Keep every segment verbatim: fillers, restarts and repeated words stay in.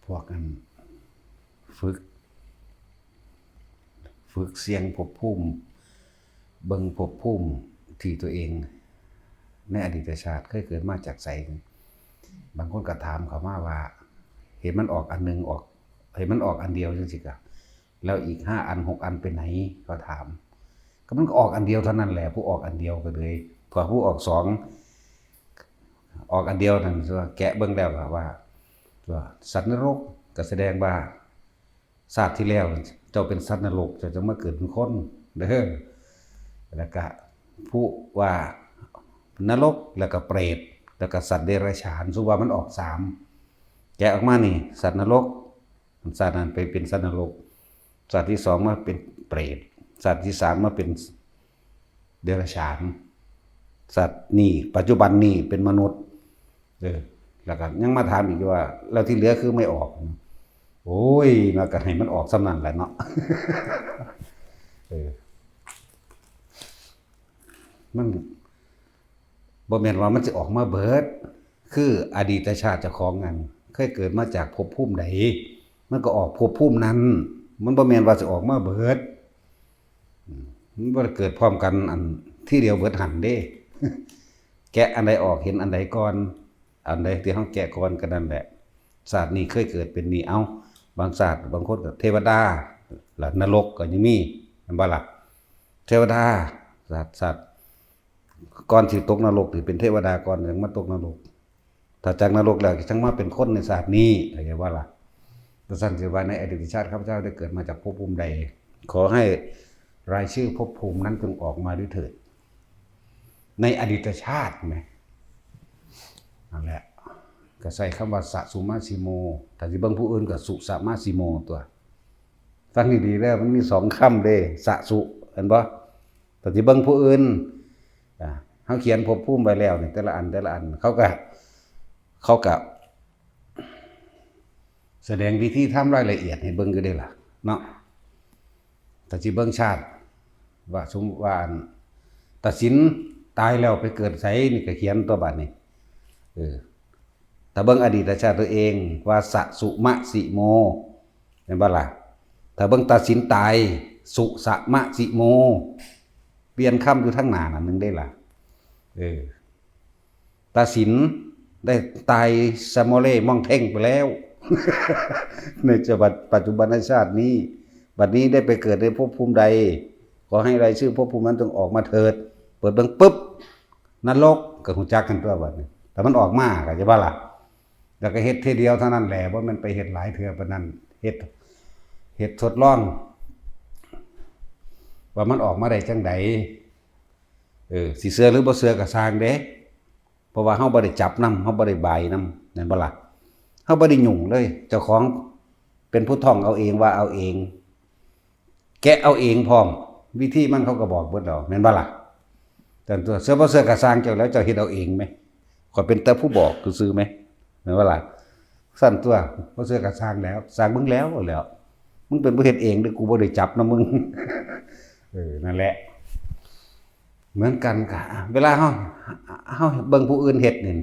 พวกอันฝึก ฝึกเสี่ยงภพภูมิ เบิ่งภพภูมิที่ตัวเอง ในอดีตชาติเคยเกิดมาจากไส บางคนก็ถามเขามาว่า เห็นมันออกอันหนึ่งออก เห็นมันออกอันเดียวจังซี่กะ แล้วอีกห้าอันหกอันไปไหน เขาถาม ก็มันก็ออกอันเดียวเท่านั้นแหละ ผู้ออกอันเดียวก็เลย พอผู้ออกสอง ออกอันเดียวนั่น แกะเบิ่งแล้วก็ว่า ตัวสัตว์นรกก็แสดงว่า ชาติที่แล้วเจ้าเป็นสัตว์นรก เจ้าจะมาเกิดเป็นคนเด้อ แล้วก็ผู้ว่านรก แล้วก็เปรต แล้วก็สัตว์เดรัจฉาน สมมุติว่ามันออกสาม แกะออกมานี่ สัตว์นรก ชาตินั้นไปเป็นสัตว์นรก ชาติที่สองมาเป็นเปรต ชาติที่สามมาเป็นเดรัจฉาน ชาตินี้ปัจจุบันนี้เป็นมนุษย์ เออ แล้วก็ยังมาถามอีกว่า แล้วที่เหลือคือไม่ออก โอ้ย มันก็ให้มันออกส่ำนั้นแหละเนาะ เออ มันบ่แม่นว่ามันสิออกมาเบิด คืออดีตชาติเจ้าของนั้น เคยเกิดมาจากภพภูมิใด มันก็ออกภพภูมินั้น มันบ่แม่นว่าสิออกมาเบิด อืม มันบ่ได้เกิดพร้อมกันอันทีเดียวเบิดหั่นเด้ แกะอันใดออกเห็นอันใดก่อน อันใดที่เฮาแกะก่อนก็นั่นแหละ ชาตินี้เคยเกิดเป็นนี่ เอ้า บางชาติบางคนก็เทวดา แล้วนรกก็ยังมี แม่นบ่ล่ะ เทวดา ชาติ ชาติก่อนสิตกนรกนี่เป็นเทวดาก่อน จั่งมาตกนรก ถ้าจากนรกแล้วจั่งมาเป็นคนในชาตินี้ เข้าใจบ่ล่ะ ดังนั้นสิว่าในอดีตชาติข้าพเจ้าได้เกิดมาจากภพภูมิใด ขอให้รายชื่อภพภูมินั้นจงออกมาด้วยเถิด ในอดีตชาติแหม นั่นแหละ ก็ใช้คำว่าสะสุมาสิโม ถ้าสิเบิ่งผู้อื่นก็สุสะมาสิโมตัว ฟังดีๆเด้อ มันมีสองคำเด้ สะสุ เห็นบ่ ถ้าสิเบิ่งผู้อื่น อ่า เฮาเขียนภพภูมิไว้แล้วนี่ แต่ละอัน แต่ละอัน เขาก็ เขาก็ แสดงวิธีทำรายละเอียดให้เบิ่งอยู่เด้ล่ะ เนาะ ถ้าสิเบิ่งชาติ ว่าสมมุติว่าอัน ตัดสินตายแล้วไปเกิดไสนี่ก็เขียนตัวบัดนี้ เออ ถ้าเบิ่งอดีตชาติตัวเองว่าสะสุมะสิโม แม่นบ่ล่ะ ถ้าเบิ่งตัดสินตาย สุสะมะสิโม เปลี่ยนคำอยู่ทางหน้านั่นหนึ่งได้ล่ะ เออ ตัดสินได้ตายสะโมเลม่องเท่งไปแล้ว ในปัจจุบันชาตินี้ บัดนี้ได้ไปเกิดในภพภูมิใด ขอให้รายชื่อภพภูมินั้นจงออกมาเถิด เปิดเบิ่งปุ๊บ นรกก็ฮู้จักกันตัวบัดนี้ แต่มันออกมาก็จะว่าล่ะ แล้วก็เฮ็ดเทื่อเดียวเท่านั้นแหละ บ่แม่นไปเฮ็ดหลายเทื่อปานนั้น เฮ็ด เฮ็ดทดลอง ว่ามันออกมาได้จั่งใด เออ สิเชื่อหรือบ่เชื่อก็ซ่างเด้ เพราะว่าเฮาบ่ได้จับนำ เฮาบ่ได้บายนำ แม่นบ่ล่ะ เฮาบ่ได้ยุ่งเลย เจ้าของเป็นผู้ท่องเอาเองว่าเอาเอง แกะเอาเองพร้อม วิธีมันเขาก็บอกเบิดแล้ว แม่นบ่ล่ะ แต่ตัวเชื่อบ่เชื่อก็ซ่างเจ้าแล้ว เจ้าเฮ็ดเอาเองแหม ข้อยเป็นแต่ผู้บอกซื่อๆแหม แม่นบ่ล่ะ ซั่นตัว บ่เชื่อก็ซ่างแล้ว ซ่างมึงแล้ว แล้ว มึงเป็นผู้เฮ็ดเองเด้อ กูบ่ได้จับนำมึง เออ นั่นแหละ เหมือนกันกะ เวลาเฮา เฮาเบิ่งผู้อื่นเฮ็ดนี่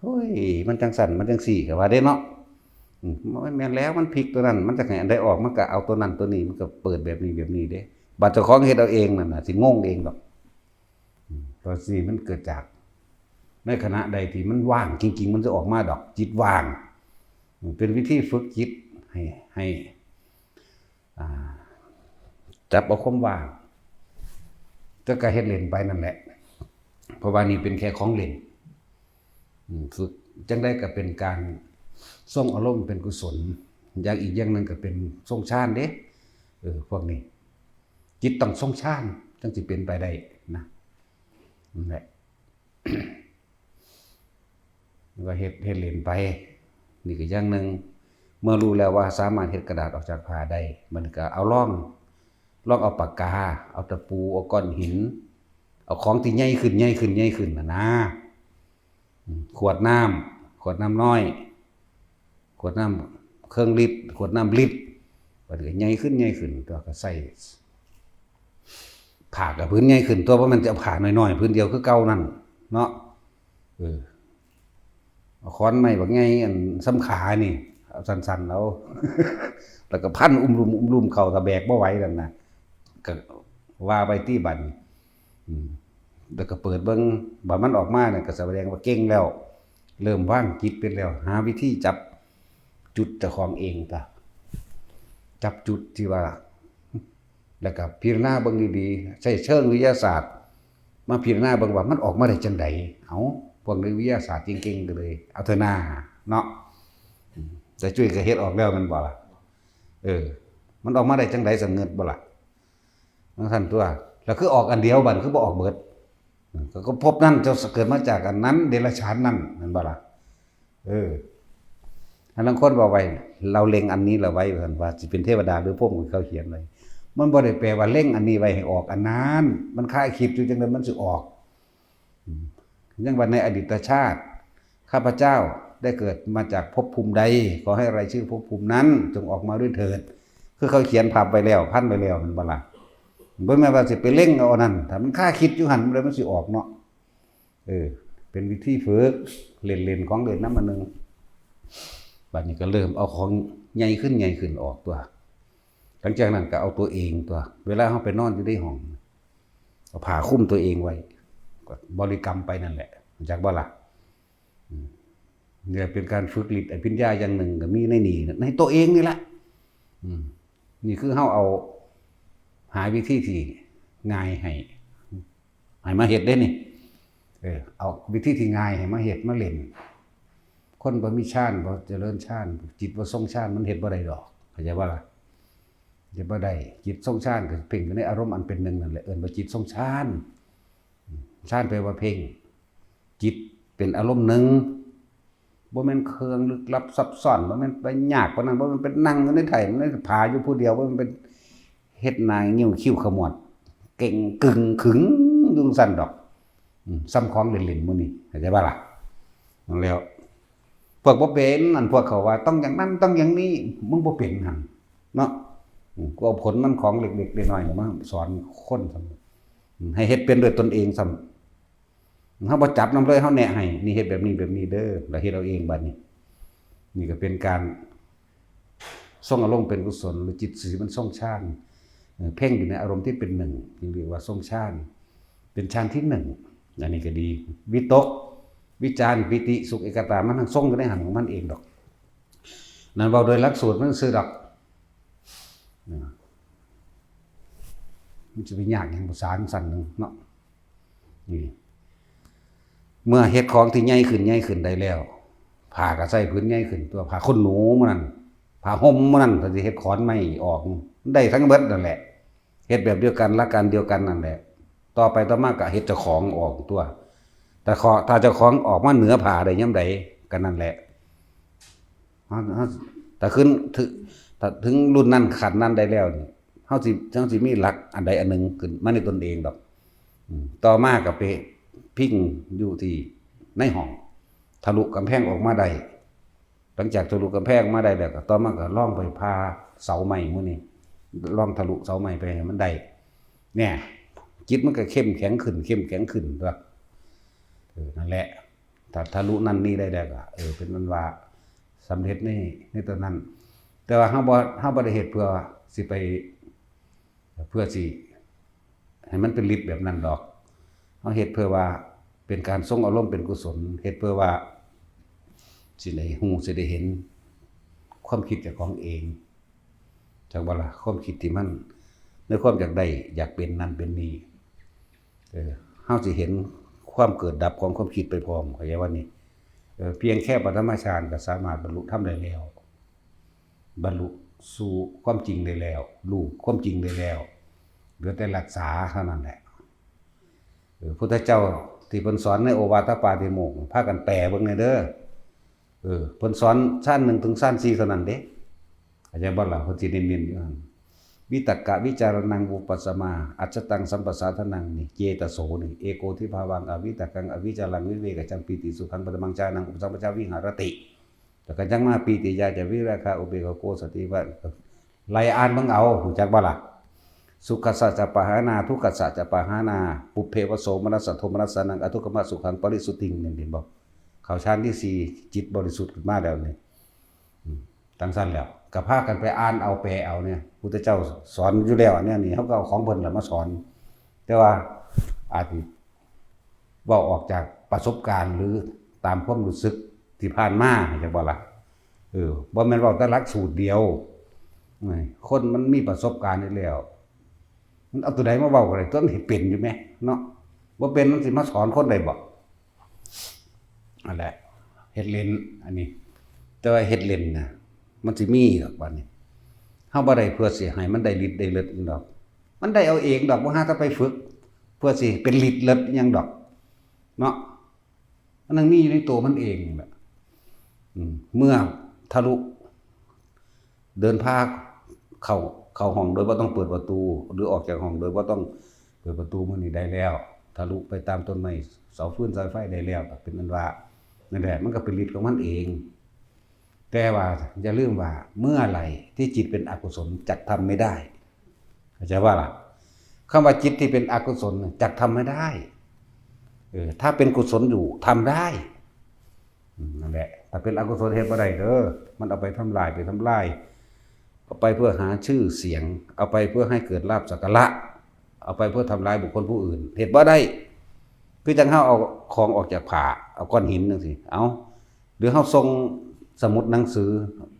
โอ้ย มันจั่งซั่น มันจั่งซี่ ก็ว่าเด้เนาะ อืม มันแม่นแล้ว มันผิดตัวนั้น มันจักให้อันใดออก มันก็เอาตัวนั้นตัวนี้ มันก็เปิดแบบนี้แบบนี้เด้ บัดเจ้าของเฮ็ดเอาเองนั่นน่ะ สิงงเองดอก อืม ตัวนี้มันเกิดจาก ในขณะใดที่มันว่างจริงๆ มันจะออกมาดอก จิตว่าง อืม เป็นวิธีฝึกจิตให้ ให้ อ่า จับเอาความว่าง แต่ก็เฮ็ดเล่นไปนั่นแหละ เพราะว่านี่เป็นแค่ของเล่น อืม ฝึกจั่งใดก็เป็นการทรงอารมณ์เป็นกุศล อย่างอีกอย่างหนึ่งก็เป็นทรงฌานเด้ เออ พวกนี้ จิตต้องทรงฌานจั่งสิเป็นไปได้นะ นั่นแหละ ก็เฮ็ด เฮ็ดเล่นไป นี่ก็อย่างหนึ่ง เมื่อรู้แล้วว่าสามารถเฮ็ดกระดาษออกจากผ้าได้ มันก็เอาลอง ลองเอาปากกา เอาตะปู เอาก้อนหิน เอาของที่ใหญ่ขึ้น ใหญ่ขึ้น ใหญ่ขึ้นน่ะนะ อืม ขวดน้ำ ขวดน้ำน้อย ขวดน้ำเครื่องลิตร ขวดน้ำลิตร มันก็ใหญ่ขึ้น ใหญ่ขึ้น ตัวก็ใส่ ผ้าก็ผืนใหญ่ขึ้น ตัว บ่แม่นจะเอาผ้าน้อยๆ ผืนเดียวคือเก่านั่นเนาะ เออ เอาขอนไม้บักใหญ่อันส่ำขานี่ สั้นๆเอา แล้วก็พันอุ้มลุ่มอุ้มลุ่มเข้า ถ้าแบกบ่ไหวนั่นนะ ก็ว่าไปตี้บัดนี้ อืม แล้วก็เปิดเบิ่ง บัดมันออกมาเนี่ยก็แสดงว่าเก่งแล้ว เริ่มวางจิตเป็นแล้ว หาวิธีจับจุดเจ้าของเองตา จับจุดที่ว่า แล้วก็พิจารณาเบิ่งดีๆ ใช้เชิงวิทยาศาสตร์ มาพิจารณาเบิ่งว่ามันออกมาได้จังใด เอา พวกนักวิทยาศาสตร์เก่งๆก็เลย เอาเถอะนาเนาะ อืม แต่จุ้ยก็เฮ็ดออกแล้วแม่นบ่ล่ะ เออ มันออกมาได้จังใด สำเร็จบ่ล่ะ จั่งซั่นตัว แล้วคือออกอันเดียว บัดคือบ่ออกเบิด อืม ก็ ก็ภพนั้นเจ้าเกิดมาจากอันนั้น เดรัจฉานนั่น แม่นบ่ล่ะ เออ อันนั้นคนบอกไว้ เราเล็งอันนี้เราไว้ ว่าซั่น ว่าสิเป็นเทวดาหรือพรหม เขาเขียนไว้ มันบ่ได้แปลว่าเล็งอันนี้ไว้ให้ออกอันนั้น มันคาดคิดอยู่จังใดมันสิออก อืม ยังว่าในอดีตชาติ ข้าพเจ้าได้เกิดมาจากภพภูมิใด ขอให้รายชื่อภพภูมินั้นจงออกมาด้วยเถิด คือเขาเขียนพับไว้แล้ว พันไว้แล้วแม่นบ่ล่ะ บ่แม่นว่าสิไปเล็งเอาอันนั้น ถ้ามันคาดคิดอยู่หั่น มันเลยมันสิออกเนาะ เออ เป็นวิธีฝึก เล่นๆ ของเล่นนำอันหนึ่ง บัดนี้ก็เริ่มเอาของใหญ่ขึ้นใหญ่ขึ้นออกตัว หลังจากนั้นก็เอาตัวเองตัว เวลาเราไปนอนอยู่ในห้อง เอาผ้าคลุมตัวเองไว้ ก็บริกรรมไปนั่นแหละ รู้จักบ่ล่ะ อืม เนี่ยเป็นการฝึกฤทธิ์อภิญญาอย่างหนึ่ง ก็มีในนี่นะ ในตัวเองนี่แหละ อืม นี่คือเราเอา หาวิธีที่ง่ายให้ ให้มาเฮ็ดเด้นี่ เออ เอาวิธีที่ง่ายให้มาเฮ็ดมาเล่น คนบ่มีฌาน บ่เจริญฌาน จิตบ่ทรงฌาน มันเฮ็ดบ่ได้ดอก เข้าใจบ่ล่ะ เฮ็ดบ่ได้ จิตทรงฌานก็เพ่งอยู่ในอารมณ์อันเป็นหนึ่งนั่นแหละ เอิ้นว่าจิตทรงฌาน ฌานแปลว่าเพ่ง จิตเป็นอารมณ์หนึ่ง บ่แม่นเครื่องลึกลับซับซ้อน บ่แม่นไปยากปานนั้น บ่แม่นไปนั่งอยู่ในไถ่ ในผาอยู่ผู้เดียว บ่แม่นไปเฮ็ดหน้างิ้วคิ้วขมวด เก่งกึ่งขึงอยู่จั่งซั่นดอก อืม ส่ำของเล่นๆ มื้อนี้ เข้าใจบ่ล่ะ นั่นแหล้ว พวกบ่เป็น อันพวกเขาว่าต้องอย่างนั้นต้องอย่างนี้ มึงบ่เป็นหั่นเนาะ อืม กูเอาผลมันของเล็กๆ น้อยๆ มาสอนคนซ้ำ อืม ให้เฮ็ดเป็นด้วยตนเองซ้ำ เฮาบ่จับนำเลย เฮาแนะให้ นี่เฮ็ดแบบนี้แบบนี้เด้อ แล้วเฮ็ดเอาเองบัดนี้ นี่ก็เป็นการทรงอารมณ์เป็นกุศล หรือจิตสีมันทรงฌาน เอ่อ เพ่งอยู่ในอารมณ์ที่เป็นหนึ่ง จึงเรียกว่าทรงฌาน เป็นฌานที่หนึ่ง อันนี้ก็ดี วิตก วิจาร ปีติ สุข เอกคตา มันทั้งทรงอยู่ในหั้นของมันเองดอก นั่นเว้าโดยหลักสูตรมันซื่อดอก นะ มันจะไปยากหยังภาษาจั่งซั่นหนึ่งเนาะ นี่ เมื่อเฮ็ดของที่ใหญ่ขึ้นใหญ่ขึ้นได้แล้ว ผ้าก็ใส่ผืนใหญ่ขึ้น ตัวผ้าขนหนูมื้อนั้น ผ้าห่มมื้อนั้น ถ้าสิเฮ็ดขอนไม้ออก ได้ทั้งเบิดนั่นแหละ เฮ็ดแบบเดียวกัน หลักการเดียวกันนั่นแหละ ต่อไปต่อมาก็เฮ็ดเจ้าของออกตัว แต่ขอ ถ้าเจ้าของออกมาเหนือผ้าได้ยามใด ก็นั่นแหละ เฮา เฮา ถ้าขึ้น ถึง ถ้าถึงรุ่นนั้นขั้นนั้นได้แล้วนี่ เฮาสิ เฮาสิมีหลักอันใดอันหนึ่งขึ้นมาในตนเองดอก อืม ต่อมาก็ไปพิงอยู่ที่ในห้อง ทะลุกำแพงออกมาได้ หลังจากทะลุกำแพงมาได้แล้ว ก็ต่อมาก็ลองไปผ่าเสาไม้หมู่นี้ ลองทะลุเสาไม้ไปให้มันได้ เนี่ย จิตมันก็เข้มแข็งขึ้น เข้มแข็งขึ้นตัว เออ นั่นแหละ ถ้าทะลุนั่นนี่ได้แล้วก็ เออ เป็นอันว่าสำเร็จใน ในตัวนั้น แต่ว่าเฮาบ่ เฮาบ่ได้เฮ็ดเพื่อสิไป เพื่อสิให้มันเป็นฤทธิ์แบบนั้นดอก เฮาเฮ็ดเพื่อว่าเป็นการทรงอารมณ์เป็นกุศล เฮ็ดเพื่อว่าสิได้ฮู้ สิได้เห็นความคิดเจ้าของเอง จักบ่ล่ะ ความคิดที่มัน ในความอยากได้ อยากเป็นนั่นเป็นนี่ เออ เฮาสิเห็นความเกิดดับของความคิดไปพร้อม เข้าใจว่านี่ เออ เพียงแค่ปฐมฌานก็สามารถบรรลุธรรมได้แล้ว บรรลุสู่ความจริงได้แล้ว รู้ความจริงได้แล้ว เหลือแต่รักษาเท่านั้นแหละ เออ พุทธเจ้าที่เพิ่นสอนในโอวาทปาติโมกข์ พากันแปลเบิ่งแหน่เด้อ เออ เพิ่นสอนฌานหนึ่งถึงฌานสี่เท่านั้นเด้ เข้าใจบ่ล่ะ เพิ่นสิเน้นๆอยู่หั่น วิตกวิจารณังวิปัสสมา อัจจตังสัมปสาทานัง นี่ เจตโส นี่ เอโกทิภาวัง อวิตกัง อวิจารัง วิเวกจัง ปีติสุขัง ปฐมังฌานัง อุปสัมปจาวิหารติ แล้วก็จั่งมาปีติยาจะ วิราคะ อุเบกขา โกสติว่า ไล่อ่านเบิ่งเอา รู้จักบ่ล่ะ สุขัสสะจะปะหานา ทุกขัสสะจะปะหานา ปุพเพวะโสมนัสสะโทมนัสสานัง อทุกขมสุขัง ปริสุทธิง นี่ เห็นบ่ เข้าฌานที่สี่ จิตบริสุทธิ์ขึ้นมาแล้วนี่ อืม จั่งซั่นแหล้ว ก็พากันไปอ่านเอาแปลเอาเนี่ย พุทธเจ้าสอนอยู่แล้วเนี่ย นี่เขาก็เอาของเพิ่นแหละมาสอน แต่ว่าอาจสิเว้าออกจากประสบการณ์หรือตามความรู้สึกที่ผ่านมา เข้าใจบ่ล่ะ? เออ บ่แม่นเว้าแต่หลักสูตรเดียว คนมันมีประสบการณ์อยู่แล้ว มันเอาตัวใดมาเว้าก็ได้ ตัวมันเฮ็ดเป็นอยู่แหมเนาะ บ่เป็นมันสิมาสอนคนได้บ่? นั่นแหละ เฮ็ดเล่น อันนี้ แต่ว่าเฮ็ดเล่นน่ะ มันสิมีดอกบัดนี้ เฮาบ่ได้เพื่อสิให้มันได้ฤทธิ์ได้เลิศหยังดอก มันได้เอาเองดอก บ่หาแต่ไปฝึก เพื่อสิเป็นฤทธิ์เลิศหยังดอก เนาะ มันต้องมีอยู่ในตัวมันเองแหละ อืม เมื่อทะลุ เดินพาเข้า เข้าห้องโดยบ่ต้องเปิดประตู หรือออกจากห้องโดยบ่ต้องเปิดประตูมื้อนี้ได้แล้ว ทะลุไปตามต้นไม้ เสาฟืนสายไฟได้แล้ว ก็เป็นอันว่า นั่นแหละ มันก็เป็นฤทธิ์ของมันเอง แต่ว่าอย่าลืมว่า เมื่อไหร่ที่จิตเป็นอกุศลจักทำไม่ได้ เข้าใจว่าล่ะ? คำว่าจิตที่เป็นอกุศลน่ะจักทำไม่ได้ เออ ถ้าเป็นกุศลอยู่ทำได้ อืม นั่นแหละ ถ้าเป็นอกุศลเฮ็ดบ่ได้เด้อ มันเอาไปทำลาย ไปทำลาย เอาไปเพื่อหาชื่อเสียง เอาไปเพื่อให้เกิดลาภสักการะ เอาไปเพื่อทำลายบุคคลผู้อื่น เฮ็ดบ่ได้ คือจั่งเฮาเอาของออกจากผ้า เอาก้อนหินจั่งซี้ เอา หรือเฮาส่งสมุดหนังสือ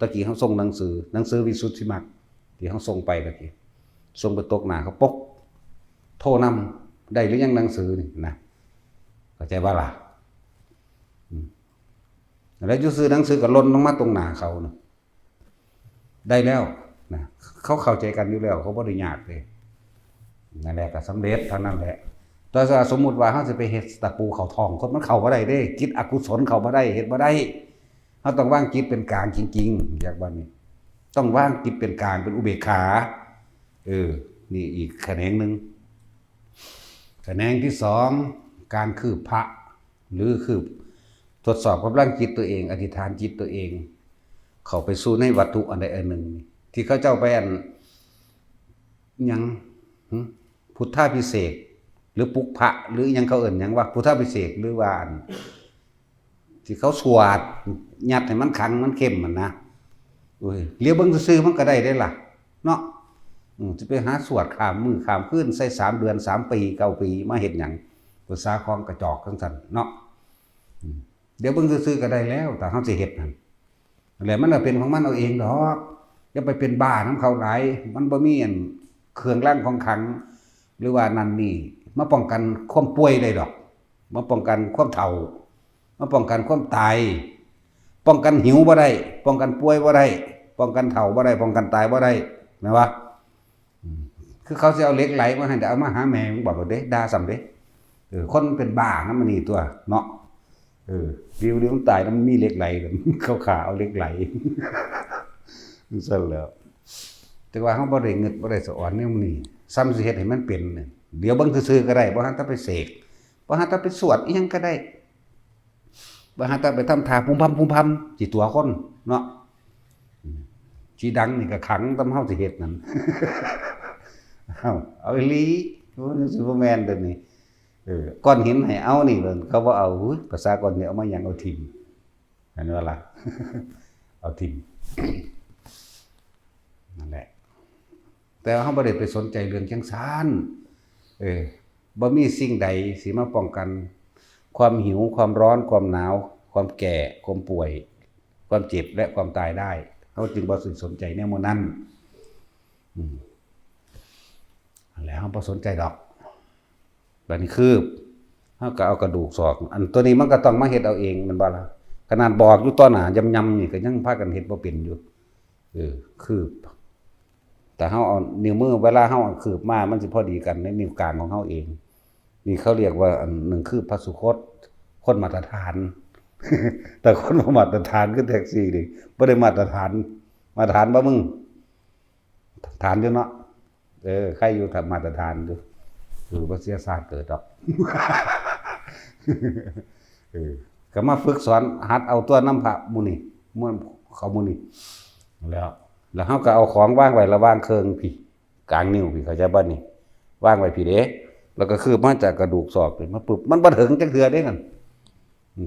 ตะกี้เฮาส่งหนังสือ หนังสือวิสุทธิมรรค ที่เฮาส่งไปตะกี้ ส่งไปตกหน้าเขาปก โทรนำ ได้หรือยังหนังสือนี่นะ เข้าใจบ่ล่ะ? อืม แล้วอยู่ซื่อหนังสือก็หล่นลงมาตรงหน้าเขานะ ได้แล้วนะ เขาเข้าใจกันอยู่แล้ว เขาบ่ได้ยากเลย นั่นแหละก็สำเร็จเท่านั้นแหละ แต่ถ้าสมมุติว่าเฮาสิไปเฮ็ดตะปูเข้าท้องคน มันเข้าบ่ได้เด้ จิตอกุศลเข้าบ่ได้ เฮ็ดบ่ได้ เฮาต้องวางจิตเป็นกลางจริงๆ อยากว่านี่ ต้องวางจิตเป็นกลาง เป็นอุเบกขา เออ นี่อีกแขนงหนึ่ง แขนงที่สอง การคืบพระ หรือคืบทดสอบกำลังจิตตัวเอง อธิษฐานจิตตัวเอง เข้าไปสู่ในวัตถุอันใดอันหนึ่ง ที่เขาเจ้าไปอัน หยัง หึ พุทธาภิเษก หรือปลุกพระ หรือหยังเขาเอิ้นหยังวะ พุทธาภิเษก หรือว่าอัน ที่เขาสวดยัดให้มันขังมันเข้มหั่นนะ โอ้ย เหลียวเบิ่งซื่อๆมันก็ได้เด้ล่ะ เนาะ อืม สิไปหาสวดข้ามมื้อข้ามคืน ใส่สามเดือน สามปี เก้าปี มาเฮ็ดหยัง ภาษาของกระจอกจั่งซั่นเนาะ อืม เหลียวเบิ่งซื่อๆก็ได้แล้ว ถ้าเฮาสิเฮ็ดหั่น นั่นแหละ มันก็เป็นของมันเอาเองดอก อย่าไปเป็นบ้านำเขาหลาย มันบ่มีอันเครื่องรางของขลัง หรือว่านั่นนี่ มาป้องกันความป่วยได้ดอก มาป้องกันความเฒ่า มาป้องกันความตาย ป้องกันหิวบ่ได้ ป้องกันป่วยบ่ได้ ป้องกันเฒ่าบ่ได้ ป้องกันตายบ่ได้ แม่นบ่? อืม คือเขาสิเอาเหล็กไหลมาให้ เอามาหาแม่มึงบอกเด้ ด่าซ้ำเด้ เออ คนเป็นบ้านะมันนี่ตัวเนาะ เออ ริวๆ มันตายแล้วมันมีเหล็กไหล เขาขาเอาเหล็กไหล ซั่นแหล้ว แต่ว่าเฮาบ่ได้งึดบ่ได้สะออนแนวนี้ ซ้ำสิเฮ็ดให้มันเป็นเนี่ย เดี๋ยวเบิ่งซื่อๆก็ได้ บ่หันแต่ไปเสก บ่หันแต่ไปสวดอิหยังก็ได้ บ่หันแต่ไปทำท่าพุมพำพุมพำ สิตั๋วคนเนาะ สิดังนี่ก็ขังตำเฮาสิเฮ็ดนั่น เอ้า เอาอีหลี มันสิบ่แม่นเด้อนี่ เออ ก้อนหินให้เอานี่เพิ่น เขาบ่เอา อุ๊ย ภาษาก้อนหินเอามาหยัง เอาถิ่ม เห็นบ่ล่ะ เอาถิ่ม นั่นแหละ แต่ว่าเฮาบ่ได้ไปสนใจเรื่องจั่งซั้น เออ บ่มีสิ่งใดสิมาป้องกันความหิว ความร้อน ความหนาว ความแก่ ความป่วย ความเจ็บ และความตายได้ เฮาจึงบ่สิสนใจแนวหมู่นั้น อืม นั่นแหละ เฮาบ่สนใจดอก บัดนี้คืบ เฮาก็เอากระดูกสอก อันตัวนี้มันก็ต้องมาเฮ็ดเอาเอง แม่นบ่ล่ะ? ขนาดบอกอยู่ต่อหน้ายำๆนี่ก็ยังพากันเฮ็ดบ่เป็นอยู่ เออ คืบ แต่เฮาเอานิ้วมือ เวลาเฮาเอาคืบมา มันสิพอดีกันในนิ้วกลางของเฮาเอง นี่เขาเรียกว่าอันหนึ่งคืบพระสุคต คนมาตรฐาน แต่คนบ่มาตรฐานคือแท็กซี่นี่ บ่ได้มาตรฐาน มาตรฐานบ่มึง? ฐานอยู่เนาะ เออ ใครอยู่ถ้ามาตรฐานอยู่ คือบ่เสียชาติเกิดดอก เออ ก็มาฝึกสอนหัดเอาตัวนำพระหมู่นี่ หมู่เขาหมู่นี่ แล้ว แล้วเฮาก็เอาของวางไว้ระหว่างเคิ่งพี้ กลางนิ้วพี้ เข้าใจบ่นี่? วางไว้พี้เด้ แล้วก็คืบมาจากกระดูกสอกพี้มาปึ๊บ มันบ่ถึงจักเทื่อเด้นั่น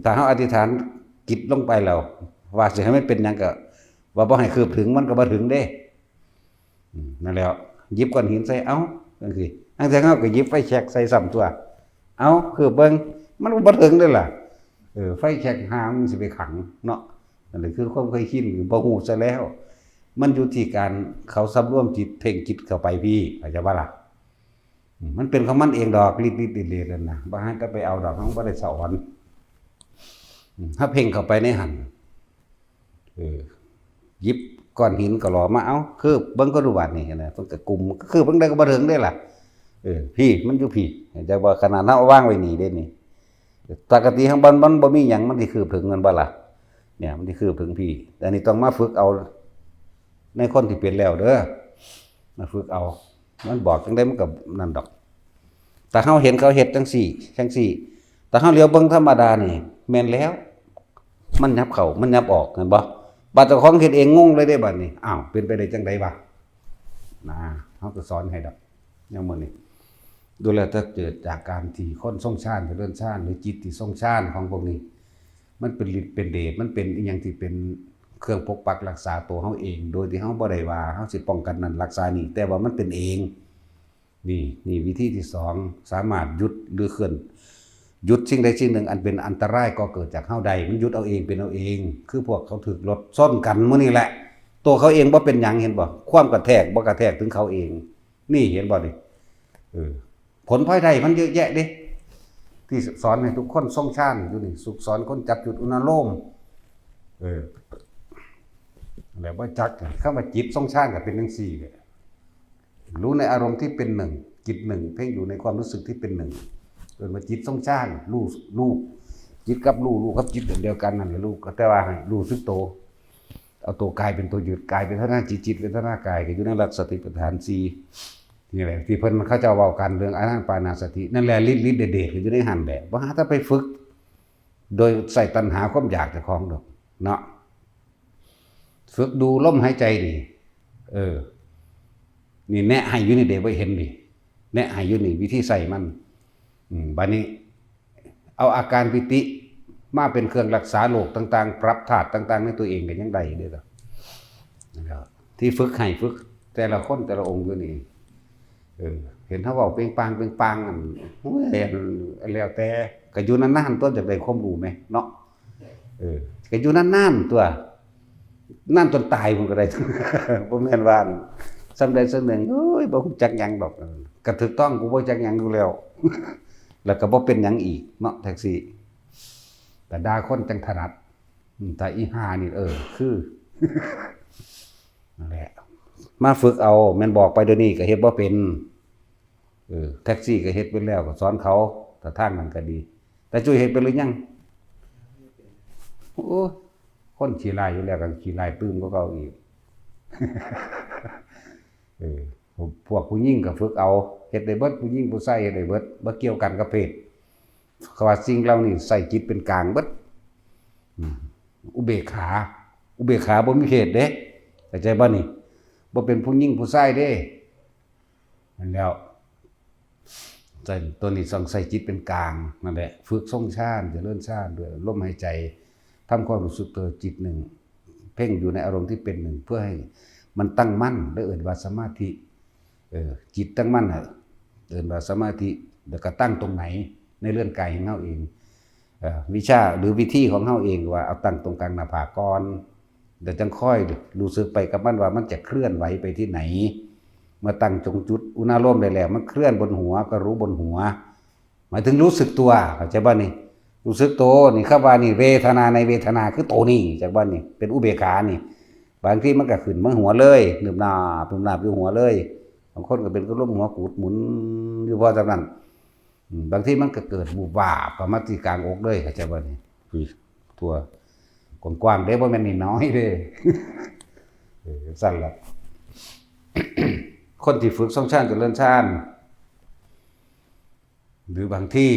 ถ้าเฮาอธิษฐานจิตลงไปแล้ว ว่าสิให้มันเป็นหยังก็ ว่าบ่ให้คืบถึงมันก็บ่ถึงเด้ อืม นั่นแหละ หยิบก้อนหินใส่ เอ้า จังซี่ จังซี่เฮาก็หยิบไฟแช็กใส่ซ้ำตัว เอ้า คืบเบิ่ง มันก็บ่ถึงเด้ล่ะ เออ ไฟแช็กหามันสิไปขังเนาะ นั่นแหละคือความเคยชิน บ่ฮู้ซะแล้ว มันอยู่ที่การเขาสำรวมจิต เพ่งจิตเข้าไปพี้ เข้าใจบ่ล่ะ? อืม มันเป็นของมันเองดอก ฤทธิ์ฤทธิ์เดชเดชนั่นนะ บ่ให้แต่ไปเอาดอก มันบ่ได้สอน อืม ถ้าเพ่งเข้าไปในหั่น เออ หยิบก้อนหินก็หล่อมา เอ้า คืบเบิ่งก็ดูบาดนี่นะ เพิ่นก็กุม คืบเบิ่งได้ก็บ่ถึงเด้ล่ะ เออ พี้ มันอยู่พี้ จักว่าขนาดเฮาวางไว้นี่เด้นี่ ปกติข้างบนมันบ่มีหยัง มันสิคืบถึงแม่นบ่ล่ะ? เนี่ย มันสิคืบถึงพี้ แต่อันนี้ต้องมาฝึกเอา ในคนที่เป็นแล้วเด้อ มาฝึกเอา มันบอกจังได๋มันก็นั่นดอก แต่เฮาเห็นเขาเฮ็ดจังซี่ จังซี่ แต่เฮาเหลียวเบิ่งธรรมดานี่ แม่นแล้ว มันยับเข้า มันยับออก เห็นบ่? บาดเจ้าของเฮ็ดเองงงเลยเด้บัดนี้ อ้าว เป็นไปได้จังได๋วะ? นะ เฮาก็สอนให้ดอก อย่างมื้อนี้ ดูแล้วถ้าเกิดจากการที่คนทรงฌาน เจริญฌาน หรือจิตที่ทรงฌานของพวกนี้ มันเป็นฤทธิ์เป็นเดช มันเป็นอิหยังที่เป็นเครื่องปกปักรักษาตัวเฮาเอง โดยที่เฮาบ่ได้ว่าเฮาสิป้องกันนั่นรักษานี่ แต่ว่ามันเป็นเอง นี่ นี่วิธีที่สอง สามารถหยุดหรือเคลื่อน หยุดสิ่งใดสิ่งหนึ่งอันเป็นอันตรายก่อเกิดจากเฮาได้ มันหยุดเอาเองเป็นเอาเอง คือพวกเขาถืกรถชนกันมื้อนี้แหละ ตัวเขาเองบ่เป็นหยัง เห็นบ่? ความกระแทกบ่กระแทกถึงเขาเอง นี่ เห็นบ่นี่? เออ ผลพลอยได้มันเยอะแยะเด้ ที่สอนให้ทุกคนทรงฌานอยู่นี่ สุขสอนคนจับจุดอุณาโลม เออ แล้วบ่จัก คำว่าจิตทรงฌานก็เป็นจังซี่แหละ รู้ในอารมณ์ที่เป็นหนึ่ง จิตหนึ่ง เพ่งอยู่ในความรู้สึกที่เป็นหนึ่ง เอิ้นว่าจิตทรงฌาน รู้ รู้ จิตกับรู้ รู้กับจิตอันเดียวกันนั่นแหละ รู้ ก็แต่ว่าให้รู้สึกโต เอาตัวกายเป็นตัวยึด กายเวทนาจิต จิตเวทนากาย ก็อยู่ในหลักสติปัฏฐานสี่ นี่แหละ ที่เพิ่นเขาเจ้าเว้ากันเรื่องอานาปานสติ นั่นแหละ ฤทธิ์ ฤทธิ์เดช ฤทธิ์เดชก็อยู่ในหั่นแหละ บ่หาแต่ไปฝึก โดยใส่ตัณหาความอยากเจ้าของดอก เนาะ ฝึกดูลมหายใจนี่ เออ นี่แนะให้อยู่นี่เด้ บ่เห็นนี่ แนะให้อยู่นี่ วิธีใส่มัน อืม บัดนี้ เอาอาการปีติมาเป็นเครื่องรักษาโรคต่างๆ ปรับธาตุต่างๆ ในตัวเองก็ยังได้เด้อ นะครับ ที่ฝึกให้ฝึกแต่ละคนแต่ละองค์อยู่นี่ เออ เห็นเขาเว้าเปล่งปลั่งเปล่งปลั่งนั่น โอ้ย แล้วแต่ ก็อยู่นานๆ ตัวจักได้ความรู้แหมเนาะ เออ ก็อยู่นานๆ ตัว นานจนตายพุ้นก็ได้ บ่แม่นว่าส่ำใดส่ำหนึ่ง โอ้ย บ่ฮู้จักหยังดอก เออ ก็ถูกต้อง กูบ่จักหยังอยู่แล้ว แล้วก็บ่เป็นหยังอีกเนาะ แท็กซี่ ก็ด่าคนจั่งถนัด อืม แต่อีห่านี่ เออ คือ นั่นแหละ มาฝึกเอา แม่นบอกไปเดี๋ยวนี้ก็เฮ็ดบ่เป็น เออ แท็กซี่ก็เฮ็ดเป็นแล้ว ก็สอนเขา แต่ทางนั้นก็ดี แต่จุ้ยเฮ็ดเป็นหรือยัง? โอ้ คนขี้ร้ายอยู่แล้ว ก็ขี้ร้ายตื่มกว่าเก่าอีก เออ พวกผู้หญิงก็ฝึกเอา เฮ็ดได้เบิด ผู้หญิงผู้ชายเฮ็ดได้เบิด บ่เกี่ยวกันกับเพศ เขาว่าสิ่งเหล่านี้ใส่จิตเป็นกลางเบิด อืม อุเบกขา อุเบกขาบ่มีเพศเด้ เข้าใจบ่นี่? บ่เป็นผู้หญิงผู้ชายเด้ นั่นแล้ว ใส่ ตัวนี้ต้องใส่จิตเป็นกลาง นั่นแหละ ฝึกทรงฌาน เจริญฌานด้วยลมหายใจ ทำความรู้สึกตัวจิตหนึ่ง เพ่งอยู่ในอารมณ์ที่เป็นหนึ่ง เพื่อให้มันตั้งมั่น และเอิ้นว่าสมาธิ เออ จิตตั้งมั่นน่ะ เอิ้นว่าสมาธิ แล้วก็ตั้งตรงไหน ในเรือนกายของเฮาเอง เอ่อ วิชาหรือวิธีของเฮาเองว่าเอาตั้งตรงกลางหน้าผากก่อน แล้วจั่งค่อยรู้สึกไปกับมันว่ามันจะเคลื่อนไหวไปที่ไหน เมื่อตั้งตรงจุดอุณาโลมได้แล้ว มันเคลื่อนบนหัวก็รู้บนหัว หมายถึงรู้สึกตัว เข้าใจบ่นี่? รู้สึกตัว นี่ คำว่านี่ เวทนาในเวทนาคือโตนี่ จักบ่นี่ เป็นอุเบกขานี่ บางทีมันก็ขึ้นมาหัวเลย นึบหนาบ นึบหนาบอยู่หัวเลย บางคนก็เป็นอารมณ์หัวกูดหมุนอยู่พอส่ำนั้น อืม บางทีมันก็เกิดวูบวาบเข้ามาที่กลางอกเลย เข้าใจบ่นี่? อุ้ย ทั่ว กว้างๆเด้ บ่แม่นน้อยๆเด้ เออ ซั่นล่ะ คนที่ฝึกทรงฌานเจริญฌาน หรือบางที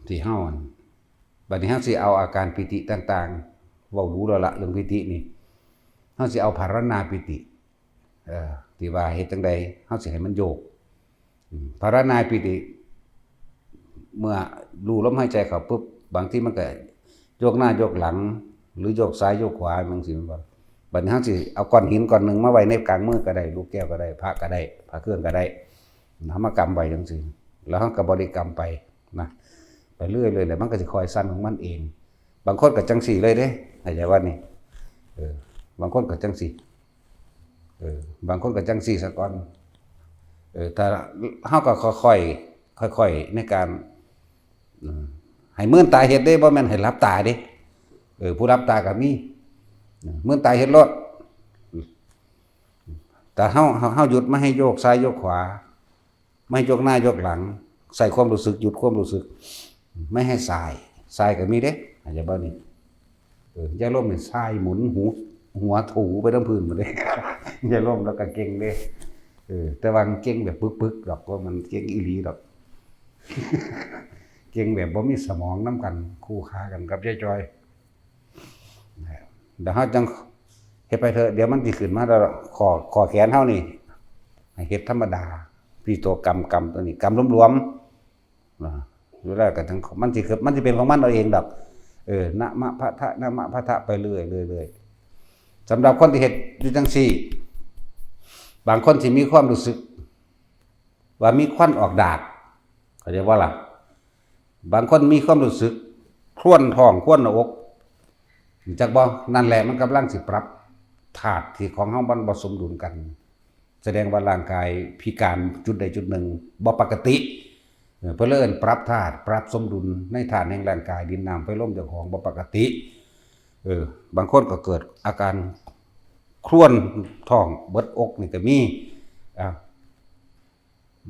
ที่เฮา บัดนี้เฮาสิเอาอาการปีติต่างๆ เว้าดูแล้วละเรื่องปีตินี่ เฮาสิเอาภาวนาปีติ เอ่อ ที่ว่าเฮ็ดจั่งใด เฮาสิให้มันโยก อืม ภาวนาปีติ เมื่อรู้ลมหายใจเข้าปุ๊บ บางทีมันก็โยกหน้าโยกหลัง หรือโยกซ้ายโยกขวา จั่งซี้แม่นบ่? บัดนี้เฮาสิเอาก้อนหินก้อนหนึ่งมาไว้ในกลางมือก็ได้ ลูกแก้วก็ได้ พระก็ได้ พระเครื่องก็ได้ เฮามากำไว้จังซี่ แล้วเฮาก็บริกรรมไปนะ ไปเรื่อยๆ แล้วมันก็สิค่อยสั่นของมันเอง บางคนก็จังซี่เลยเด้ เข้าใจว่านี่ เออ บางคนก็จังซี่ เออ บางคนก็จังซี่ซะก่อน เออ ถ้าเฮาก็ค่อยๆ ค่อยๆ ในการ อืม ให้เมินตาเฮ็ดเด้ บ่แม่นให้หลับตาเด้ เออ ผู้หลับตาก็มี เออ เมินตาเฮ็ดโลด แต่เฮา เฮา เฮาหยุด ไม่ให้โยกซ้ายโยกขวา ไม่ให้โยกหน้าโยกหลัง ใส่ความรู้สึก หยุดความรู้สึก ไม่ให้ส่าย ส่ายก็มีเด้ เข้าใจบ่นี่ เออ ยาลมนี่ส่ายหมุนหู หัวถูไปทั้งพื้นหมดเลย ยาลมแล้วก็เก่งเด้ เออ แต่ว่าเก่งแบบปึกๆ ดอก ว่ามันเก่งอีหลีดอก เก่งแบบบ่มีสมองนำกัน คู่ค้ากันกับยายจอย นะ เดี๋ยวเฮาจังเฮ็ดไปเถอะ เดี๋ยวมันสิขึ้นมาแล้ว ข้อ ข้อแขนเฮานี่ ให้เฮ็ดธรรมดา พี่ตัวกำ กำตัวนี้ กำหลวมๆ นะ อยู่แล้วก็จัง มันสิคือ มันสิเป็นของมันเอาเองดอก เออ นะมะพะทะ นะมะพะทะ ไปเรื่อยๆ เรื่อยๆ สำหรับคนที่เฮ็ดอยู่จังซี่ บางคนสิมีความรู้สึก ว่ามีควันออกดาก เข้าใจบ่ล่ะ บางคนมีความรู้สึกคลวนท้อง คลวนหน้าอก จักบ่ นั่นแหละมันกำลังสิปรับธาตุที่ของเฮามันบ่สมดุลกัน แสดงว่าร่างกายพิการจุดใดจุดหนึ่งบ่ปกติ เออ เพิ่นเลยเอิ้นปรับธาตุ ปรับสมดุลในธาตุแห่งร่างกาย ดินน้ำไฟลมเจ้าของบ่ปกติ เออ บางคนก็เกิดอาการคลวนท้องเบิดอกนี่ก็มี อ่า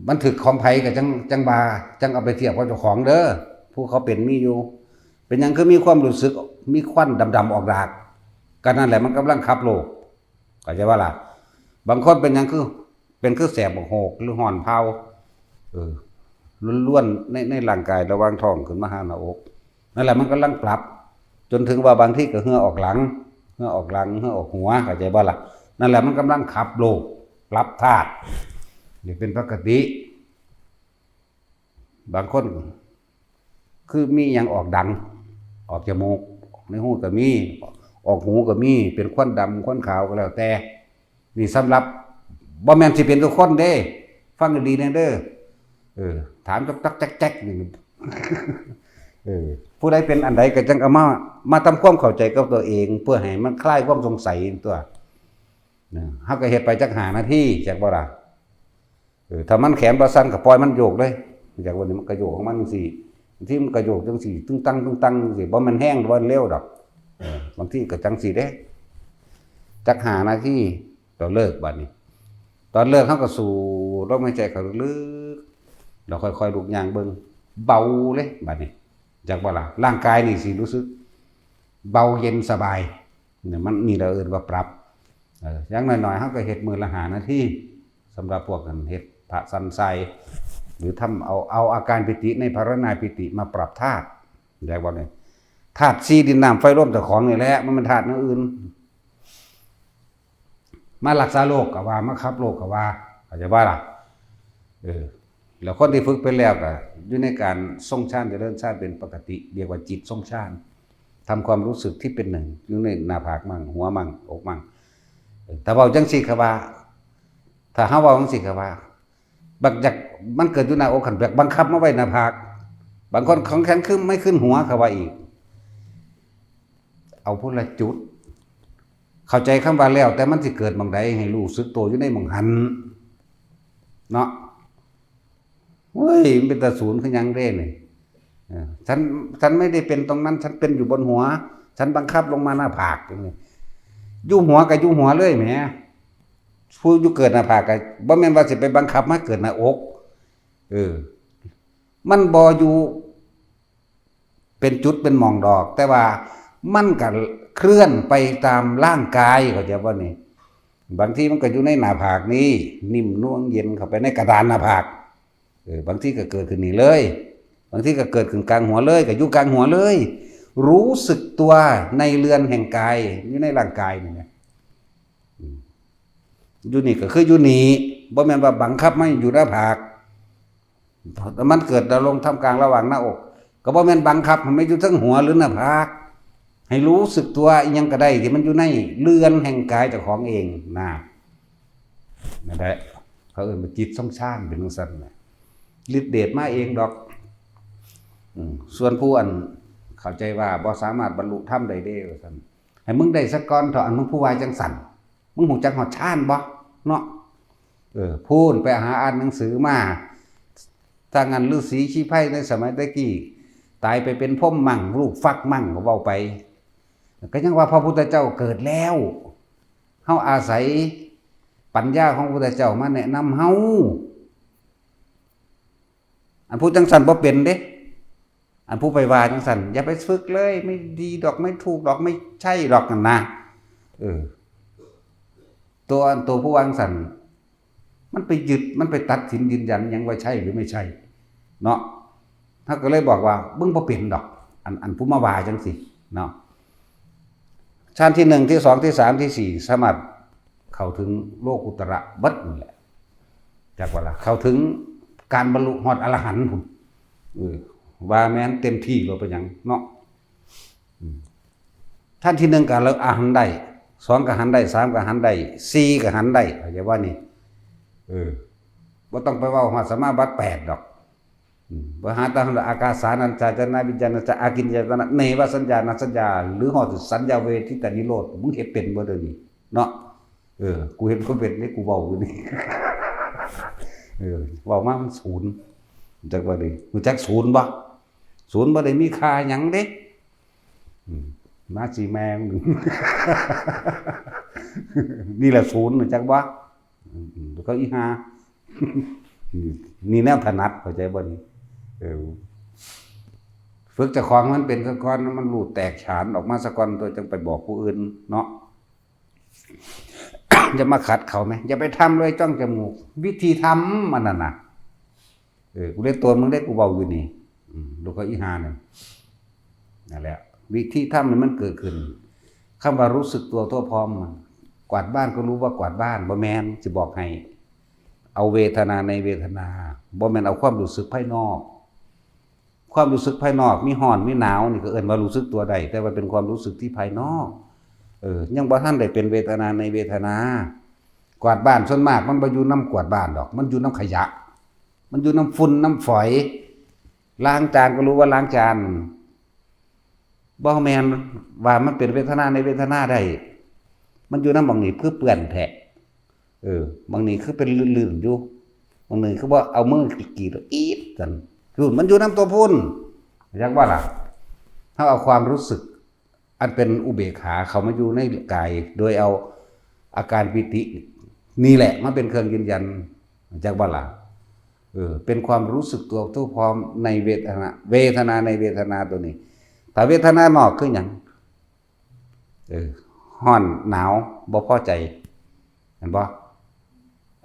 มันถืกของไผก็จัง จังว่า จังเอาไปเทียบกับเจ้าของเด้อ ผู้เขาเป็นมีอยู่ เป็นหยังคือมีความรู้สึก มีควันดำๆ ออกดาก ก็นั่นแหละมันกำลังขับโลก เข้าใจบ่ล่ะ บางคนเป็นหยังคือ เป็นคือแสบบักโหก หรือฮ้อนเผา เออ ล้วนๆ ใน ในร่างกายระหว่างท้องขึ้นมาหาหน้าอก นั่นแหละมันกำลังปรับ จนถึงว่าบางทีก็เหงื่อออกหลัง เหงื่อออกหลัง เหงื่อออกหัว เข้าใจบ่ล่ะ นั่นแหละมันกำลังขับโลก ปรับธาตุ นี่เป็นปกติ บางคน คือมีหยังออกดัง ออกจมูก ในหูก็มี ออกหูก็มี เป็นควันดำ ควันขาวก็แล้วแต่ นี่สำหรับ บ่แม่นสิเป็นทุกคนเด้ ฟังดีๆ แน่เด้อ เออ ถามจอกๆ แจ๊กๆ นี่ เออ ผู้ใดเป็นอันใดก็จังเอามา มาทำความเข้าใจกับตัวเอง เพื่อให้มันคลายความสงสัยตัว นะ เฮาก็เฮ็ดไปจักห้านาที จักบ่ล่ะ เออ ถ้ามันแขนบ่สั่นก็ปล่อยมันโยกเลย จักว่านี่มันก็โยกของมันจังซี่ บางทีมันก็โยกจังซี่ ตึงตัง ตึงตังจังซี่ บ่แม่นแฮง บ่แม่นเร็วดอก เออ บางทีก็จังซี่เด้ จักห้านาที เราเลิกบัดนี้ ตอนเลิกเฮาก็สูดลมหายใจเข้าลึกๆ เราค่อยๆ ลุกย่างเบิ่ง เบาเลยบัดนี้ จักบ่ล่ะ ร่างกายนี่สิรู้สึก เบาเย็นสบาย เนี่ย มัน นี่เราเอิ้นว่าปรับ เออ อย่างน้อยๆ เฮาก็เฮ็ดมื้อละห้านาที สำหรับพวกกันเฮ็ดพระสันไซ หรือทำเอา เอาอาการปิติในภาวนาปิติมาปรับธาตุ ได้บ่เนี่ย ธาตุสี่ ดินน้ำไฟลมเจ้าของนี่แหละ มันเป็นธาตุอย่างอื่น มารักษาโรคก็ว่า มาขับโรคก็ว่า เข้าใจบ่ล่ะ เออ แล้วคนที่ฝึกเป็นแล้วก็อยู่ในการทรงฌาน เจริญฌานเป็นปกติ เรียกว่าจิตทรงฌาน ทำความรู้สึกที่เป็นหนึ่ง อยู่ในหน้าผากมั่ง หัวมั่ง อกมั่ง เออ ถ้าเว้าจังซี่ก็ว่า ถ้าเฮาเว้าจังซี่ก็ว่า บักอยาก มันเกิดอยู่หน้าอก คันอยากบังคับมาไว้หน้าผาก บางคนของแข็งขึ้นไม่ขึ้นหัว เขาว่าอีก เอาพุละจุด เข้าใจคำว่าแล้ว แต่มันสิเกิดหม่องใด ให้รู้สึกตัวอยู่ในหม่องหั้น เนาะ เฮ้ย มันเป็นตาศูนย์คือหยังเด้นี่ เออ ฉัน ฉันไม่ได้เป็นตรงนั้น ฉันเป็นอยู่บนหัว ฉันบังคับลงมาหน้าผาก อยู่หัวก็อยู่หัวเลยแหม ผู้อยู่เกิดหน้าผากก็บ่แม่นว่าสิไปบังคับมาเกิดหน้าอก เออ มันบ่อยู่เป็นจุดเป็นหม่องดอก แต่ว่ามันก็เคลื่อนไปตามร่างกาย เข้าใจบ่นี่ บางทีมันก็อยู่ในหน้าผากนี่ นิ่มนวลเย็นเข้าไปในกระดานหน้าผาก เออ บางทีก็เกิดขึ้นนี่เลย บางทีก็เกิดขึ้นกลางหัวเลย ก็อยู่กลางหัวเลย รู้สึกตัวในเรือนแห่งกาย อยู่ในร่างกายนี่นะ อืม อยู่นี่ก็คืออยู่นี่ บ่แม่นว่าบังคับมาอยู่หน้าผาก มันเกิดดำรงท่ามกลางระหว่างหน้าอก ก็บ่แม่นบังคับให้มาอยู่เทิงหัวหรือหน้าผาก ให้รู้สึกตัวอิหยังก็ได้ที่มันอยู่ในเรือนแห่งกายเจ้าของเองนะ นั่นแหละ เขาเอิ้นว่าจิตทรงฌานเป็นจั่งซั่นน่ะ ฤทธิ์เดชมาเองดอก อืม ส่วนผู้อันเข้าใจว่าบ่สามารถบรรลุธรรมได้เด้ว่าซั่น ให้มึงได้ซะก่อนเถาะ อันมึงผู้ว่าจั่งซั่น มึงฮู้จักฮอดฌานบ่เนาะ เออ พู้นไปหาอ่านหนังสือมา ถ้างั้นฤๅษีชีไพรในสมัยตะกี้ ตายไปเป็นพรหมมั่ง ลูกฟักมั่ง ก็เว้าไป ก็ยังว่าพระพุทธเจ้าเกิดแล้ว เฮาอาศัยปัญญาของพระพุทธเจ้ามาแนะนำเฮา อันผู้จั่งซั่นบ่เป็นเด้ อันผู้ไปว่าจั่งซั่น อย่าไปฝึกเลย ไม่ดีดอก ไม่ถูกดอก ไม่ใช่ดอกนั่นนะ เออ ตัว ตัวผู้ว่าจั่งซั่น มันไปยึด มันไปตัดสินยืนยันหยังว่าใช่หรือไม่ใช่ เนาะ เฮาก็เลยบอกว่า มึงบ่เป็นดอก อัน อันผู้มาว่าจั่งซี้ เนาะ ฌานที่หนึ่ง ที่สอง ที่สาม ที่สี่ สามารถเข้าถึงโลกุตระเบิดนั่นแหละ จักว่าล่ะ เข้าถึงการบรรลุฮอดอรหันต์พุ้น เออ ว่าแม่นเต็มที่แล้วเป็นหยังเนาะ อืม ฌานที่หนึ่งก็ละอรหันต์ได้ สองก็หันได้ สามก็หันได้ สี่ก็หันได้ เข้าใจบ่นี่ เออ บ่ต้องไปเว้าฮอดสมาบัติแปดดอก อืม บ่หาตามอากาสานัญจายตนะ วิญญาณัญจาอากิญจายตนะ เนวสัญญานัญจายตนะ หรือฮอดสัญญาเวทิตานิโรธ มึงเฮ็ดเป็นบ่เดี๋ยวนี้ เนาะ เออ กูเฮ็ดบ่เป็นนี่ กูเว้าอยู่นี่ เออ เว้ามามันศูนย์ จักว่าดิ รู้จักศูนย์บ่ ศูนย์บ่ได้มีค่าหยังเด้ อืม มาสิแม่ง นี่แหละศูนย์ รู้จักบ่ อืม แล้วก็อีห่า นี่แนวถนัด เข้าใจบ่นี่ เออ ฝึกเจ้าของมันเป็นซะก่อน มันรู้แตกฉานออกมาซะก่อน ตัวจั่งไปบอกผู้อื่นเนาะ อย่ามาขัดเขาแหม อย่าไปทำเลยจ้องจมูก วิธีทำมันน่ะนะ เออ กูได้ตัวมึงได้ กูเว้าอยู่นี่ อืม ลูกเขาอีห่านั่น นั่นแหละ วิธีทำให้มันเกิดขึ้น คำว่ารู้สึกตัวทั่วพร้อมมัน กวาดบ้านก็รู้ว่ากวาดบ้าน บ่แม่น สิบอกให้ เอาเวทนาในเวทนา บ่แม่นเอาความรู้สึกภายนอก ความรู้สึกภายนอก มีร้อน มีหนาว นี่ก็เอิ้นว่ารู้สึกตัวได้ แต่ว่าเป็นความรู้สึกที่ภายนอก เออ ยังบ่ทันได้เป็นเวทนาในเวทนา กวาดบ้านส่วนมากมันบ่อยู่นำกวาดบ้านดอก มันอยู่นำขยะ มันอยู่นำฝุ่นนำฝอย ล้างจานก็รู้ว่าล้างจาน บ่แม่นว่ามันเป็นเวทนาในเวทนาได้ มันอยู่นำหม่องนี้คือเปื้อนแท้ เออ หม่องนี้คือเป็นลื่นๆอยู่ หม่องนี้คือว่าเอามือกรีดๆ อีดซั่น คือมันอยู่นำตัวพุ้น จักว่าล่ะ เฮาเอาความรู้สึก อันเป็นอุเบกขาเข้ามาอยู่ในกาย โดยเอาอาการปีติ นี่แหละมาเป็นเครื่องยืนยัน จักว่าล่ะ เออ เป็นความรู้สึกตัวทั่วพร้อมในเวทนา เวทนาในเวทนาตัวนี้ ถ้าเวทนานอกคือหยัง เออ ร้อนหนาว บ่พอใจ เห็นบ่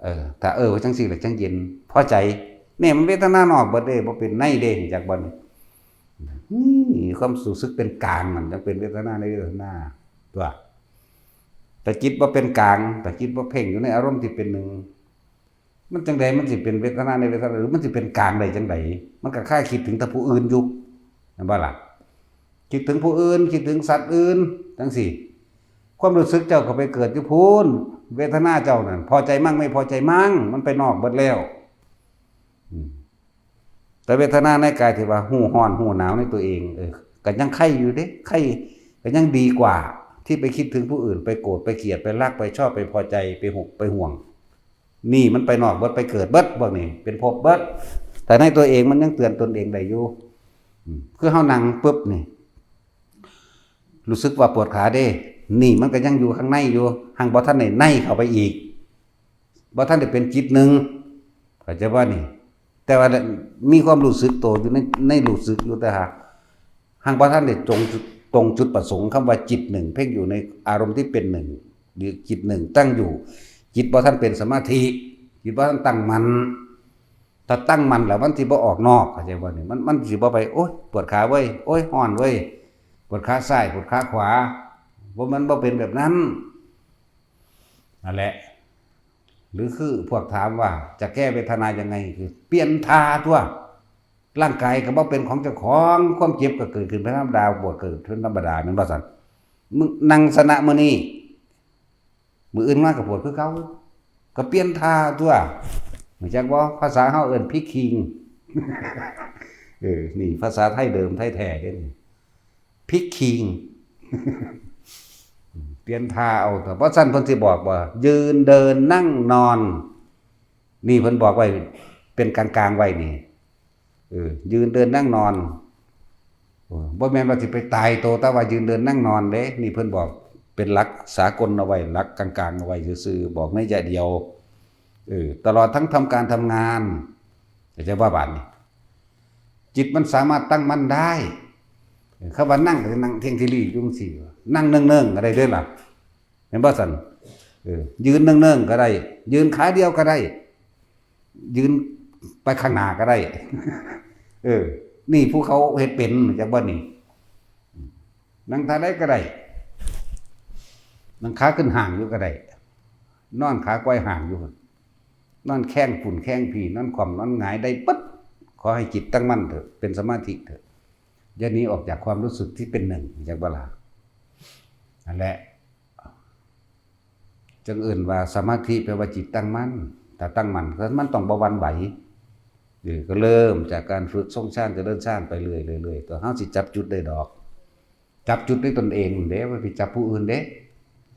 เออ ถ้า เออ ว่าจั่งซี่ล่ะจั่งเย็น พอใจ เนี่ยมันเวทนานอกเบิดเด้ บ่เป็นในเด้ จักบ่นี่ นี่ความรู้สึกเป็นกลางมันจั่งเป็นเวทนาในเวทนา ตัว แต่จิตบ่เป็นกลาง แต่จิตบ่เพ่งอยู่ในอารมณ์ที่เป็นหนึ่ง มันจั่งใด มันสิเป็นเวทนาในเวทนา หรือมันสิเป็นกลางได้จั่งใด มันก็คล้ายคิดถึงแต่ผู้อื่นอยู่ เห็นบ่ล่ะ คิดถึงผู้อื่น คิดถึงสัตว์อื่น จั่งซี้ ความรู้สึกเจ้าก็ไปเกิดอยู่พุ้น เวทนาเจ้านั่น พอใจมั่งไม่พอใจมั่ง มันไปนอกเบิดแล้ว อืม แต่เวทนาในกายที่ว่าฮู้ร้อนฮู้หนาวในตัวเอง เออ ก็ยังไคอยู่เด้ ไค ก็ยังดีกว่า ที่ไปคิดถึงผู้อื่น ไปโกรธ ไปเกลียด ไปรัก ไปชอบ ไปพอใจ ไปหก ไปห่วง นี่มันไปนอกเบิด ไปเกิดเบิด พวกนี้ เป็นภพเบิด แต่ในตัวเองมันยังเตือนตนเองได้อยู่ อืม คือเฮานั่งปุ๊บนี่ รู้สึกว่าปวดขาเด้ นี่มันก็ยังอยู่ข้างในอยู่ หังบ่ทันได้ในเข้าไปอีก บ่ทันได้เป็นจิตหนึ่ง เข้าใจบ่นี่ แต่ว่ามีความรู้สึกตัวอยู่ใน ในรู้สึกอยู่ แต่หาก หังบ่ทันได้ตรงจุด ตรงจุดประสงค์ คำว่าจิตหนึ่ง เพ่งอยู่ในอารมณ์ที่เป็นหนึ่ง หรือจิตหนึ่งตั้งอยู่ จิตบ่ทันเป็นสมาธิ จิตบ่ทันตั้งมั่น ถ้าตั้งมั่นแล้วมันสิบ่ออกนอก เข้าใจบ่นี่ มัน มันสิบ่ไป โอ๊ย ปวดขาเว้ย โอ๊ย ร้อนเว้ย ปวดขาซ้าย ปวดขาขวา บ่ มันบ่เป็นแบบนั้น นั่นแหละ หรือคือพวกถามว่าจะแก้เวทนายังไง คือเปลี่ยนท่าตัว ร่างกายก็บ่เป็นของเจ้าของ ความเจ็บก็เกิดขึ้นเป็นธรรมดา ปวดเกิดเป็นธรรมดา แม่นบ่ซั่น มึงนั่งสนะมื้อนี้ มื้ออื่นมาก็ปวดคือเก่า ก็เปลี่ยนท่าตัว รู้จักบ่ ภาษาเฮาเอิ้นพลิกคิง เออ นี่ภาษาไทยเดิมไทยแท้เด้นี่ พลิกคิง เปลี่ยนท่าเอา แต่บ่ซั้นเพิ่นสิบอกว่า ยืนเดินนั่งนอน นี่เพิ่นบอกไว้เป็นกลางๆไว้นี่ เออ ยืนเดินนั่งนอน เออ บ่แม่นว่าสิไปตายโตแต่ว่ายืนเดินนั่งนอนเด้ นี่เพิ่นบอกเป็นหลักสากลเอาไว้ หลักกลางๆเอาไว้ซื่อๆ บอกในยะเดียว เออ ตลอดทั้งทำการทำงาน เข้าใจบ่บาดนี้ จิตมันสามารถตั้งมั่นได้ เออ คำว่านั่งก็คือนั่งเที่ยงที่รีอยู่จั่งซี้ นั่งเนิ่งๆก็ได้เด้อล่ะ เห็นบ่ซั่น เออ ยืนเนิ่งๆก็ได้ ยืนขาเดียวก็ได้ ยืนไปข้างหน้าก็ได้ เออ นี่ผู้เขาเฮ็ดเป็น จักบ่นี่ นั่งท่าใดก็ได้ นั่งขาขึ้นห้างอยู่ก็ได้ นอนขาไขว่ห้างอยู่ นอนแข้งฝุ่นแข้งผี นอนคว่ำนอนหงายได้เบิด ขอให้จิตตั้งมั่นเถอะ เป็นสมาธิเถอะ อย่าหนีออกจากความรู้สึกที่เป็นหนึ่ง จักบ่ล่ะ นั่นแหละ จั่งเอิ้นว่าสมาธิแปลว่าจิตตั้งมั่น ถ้าตั้งมั่น มันต้องบ่หวั่นไหว เออ ก็เริ่มจากการฝึกทรงฌาน เจริญฌานไปเรื่อยๆ เรื่อยๆ ตัวเฮาสิจับจุดได้ดอก จับจุดด้วยตนเองเด้ บ่ไปจับผู้อื่นเด้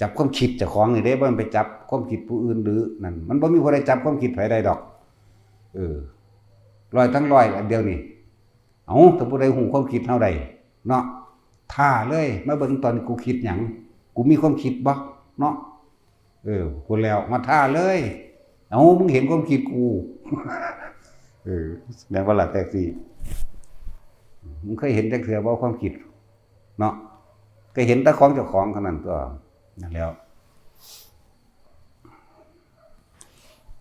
จับความคิดเจ้าของนี่เด้ บ่ไปจับความคิดผู้อื่นหรือนั่น มันบ่มีผู้ใดจับความคิดไผได้ดอก เออ ร้อยทั้งร้อยอันเดียวนี่ เอ้า ถ้าผู้ใดฮู้ความคิดเฮาได้เนาะ ท้าเลย มาเบิ่งตอนนี้กูคิดหยัง กูมีความคิดบ่เนาะ เออ พู้นแล้ว มาท้าเลย เอ้า มึงเห็นความคิดกู เออ แม่นบ่ล่ะ แท็กซี่ มึงเคยเห็นจักเทื่อบ่ความคิดเนาะ ก็เห็นแต่ของเจ้าของเท่านั้นตัว นั่นแหล้ว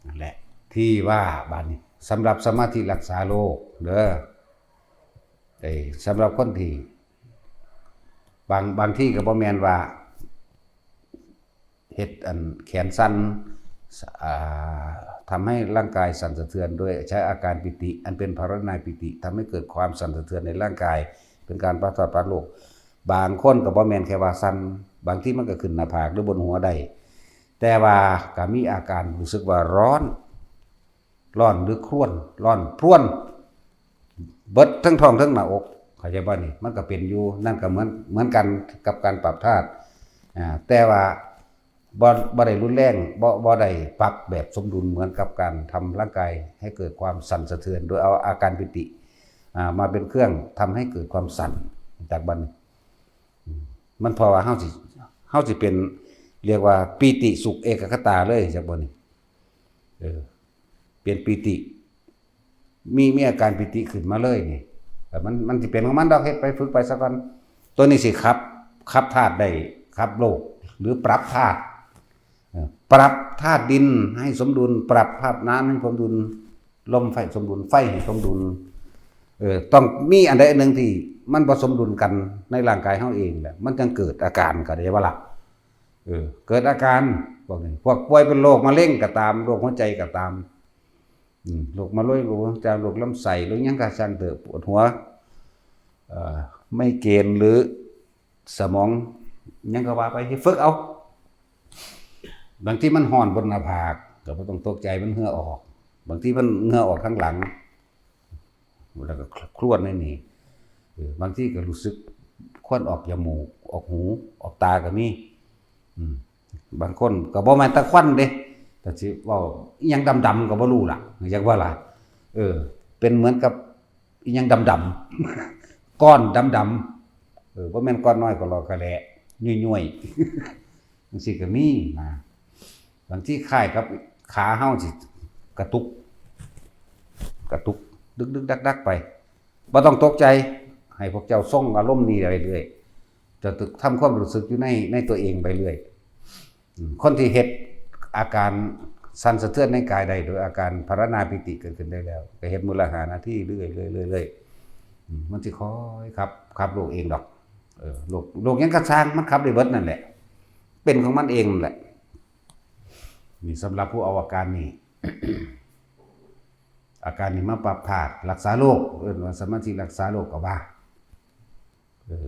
นั่นแหละ ที่ว่าบาดนี้ สำหรับสมาธิรักษาโรคเด้อ เอ้ย สำหรับคนที่ บาง บางทีก็บ่แม่นว่า เฮ็ดอันแขนสั่น อ่า ทำให้ร่างกายสั่นสะเทือน โดยใช้อาการปีติ อันเป็นภาวนาปีติ ทำให้เกิดความสั่นสะเทือนในร่างกาย เป็นการปราศจากโรค บางคนก็บ่แม่นแค่ว่าสั่น บางทีมันก็ขึ้นหน้าผากหรือบนหัวได้ แต่ว่าก็มีอาการรู้สึกว่าร้อน ร้อนหรือครวญ ร้อนพรวญ เบิดทั้งท้องทั้งหน้าอก เข้าใจบ่นี่ มันก็เป็นอยู่ นั่นก็เหมือน เหมือนกันกับการปรับธาตุ อ่า แต่ว่าบ่ บ่ได้รุนแรง บ่ บ่ได้ปรับแบบสมดุลเหมือนกับการทำร่างกายให้เกิดความสั่นสะเทือน โดยเอาอาการปีติ อ่า มาเป็นเครื่องทำให้เกิดความสั่น จากบัดนี้ อืม มันเพราะว่าเฮาสิ เฮาสิเป็น เรียกว่าปีติสุขเอกัคคตาเลย จากบัดนี้ เออ เป็นปีติ มี มีอาการปีติขึ้นมาเลยนี่ แต่มัน มันสิเป็นของมันดอก เฮ็ดไป ฝึกไปซะก่อน ตัวนี้สิขับ ขับธาตุได้ ขับโรค หรือปรับธาตุ เอ่อ ปรับธาตุดินให้สมดุล ปรับธาตุน้ำให้สมดุล ลมไฟสมดุล ไฟให้สมดุล เอ่อ ต้องมีอันใดอันหนึ่งที่มันบ่สมดุลกันในร่างกายเฮาเองแหละ มันจั่งเกิดอาการ เข้าใจบ่ล่ะ เออ เกิดอาการ พวกนี้ พวกป่วยเป็นโรคมะเร็งก็ตาม โรคหัวใจก็ตาม อืม โรคมะเร็ง โรคหัวใจ โรคลำไส้ โรคหยังก็ช่างเถอะ ปวดหัว เอ่อ ไมเกรน หรือสมอง หยังก็ว่าไป ให้ฝึกเอา บางทีมันฮ้อนบนหน้าผาก ก็บ่ต้องตกใจ มันเหงื่อออก บางทีมันเหงื่อออกทางหลัง แล้วก็ครวญในนี่ เออ บางทีก็รู้สึกควันออกจมูก ออกหู ออกตาก็มี อืม บางคนก็บ่แม่นแต่ควันเด้ แต่สิเว้าอิหยังดำๆก็บ่รู้ล่ะ จักว่าล่ะ เออ เป็นเหมือนกับอิหยังดำๆ ก้อนดำๆ เออ บ่แม่นก้อนน้อย ก้อนหลอกกะแหละ ย้วยๆ จั่งซี้ก็มีนะ บางทีคล้ายกับขาเฮาสิกระตุก กระตุก ดึกๆ ดักๆ ไป บ่ต้องตกใจ ให้พวกเจ้าทรงอารมณ์นี้ไปเรื่อย จะทำความรู้สึกอยู่ใน ในตัวเองไปเรื่อย อืม คนที่เฮ็ดอาการสั่นสะเทือนในกายได้ โดยอาการภาวนาปีติเกิดขึ้นได้แล้ว ก็เฮ็ดมื้อละห้านาทีเรื่อยๆ เรื่อยๆ อืม มันสิค่อยขับ ขับโรคเองดอก เออ โรค โรคหยังก็ช่าง มันขับได้เบิดนั่นแหละ เป็นของมันเองนั่นแหละ นี่สำหรับผู้เอาอาการนี้ อาการนี้มาปรับธาตุรักษาโรค เอิ้นว่าสมาธิรักษาโรคก็ว่า เออ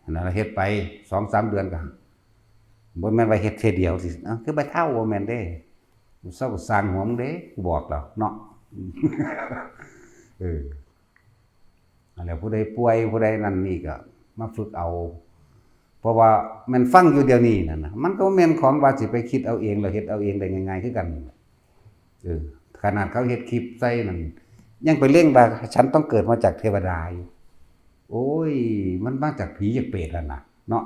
นั่นล่ะ เฮ็ดไปสองสามเดือนก็ บ่แม่นว่าเฮ็ดเทื่อเดียวสิ เอ้า คือบ่เฒ่า บ่แม่นเด้ เซาก็สร้างหัวมึงเด้ กูบอกแล้วเนาะ เออ นั่นแหละ ผู้ใดป่วย ผู้ใดนั่นนี่ก็มาฝึกเอา เพราะว่าแม่นฟังอยู่เดี๋ยวนี้นั่นน่ะ มันก็บ่แม่นของว่าสิไปคิดเอาเอง แล้วเฮ็ดเอาเองได้ง่ายๆ คือกัน เออ ขนาดเขาเฮ็ดคลิปใส่นั่น ยังไปเล็งว่าฉันต้องเกิดมาจากเทวดาอยู่ โอ้ย มันมาจากผีจากเปรตแล้วนะ เนาะ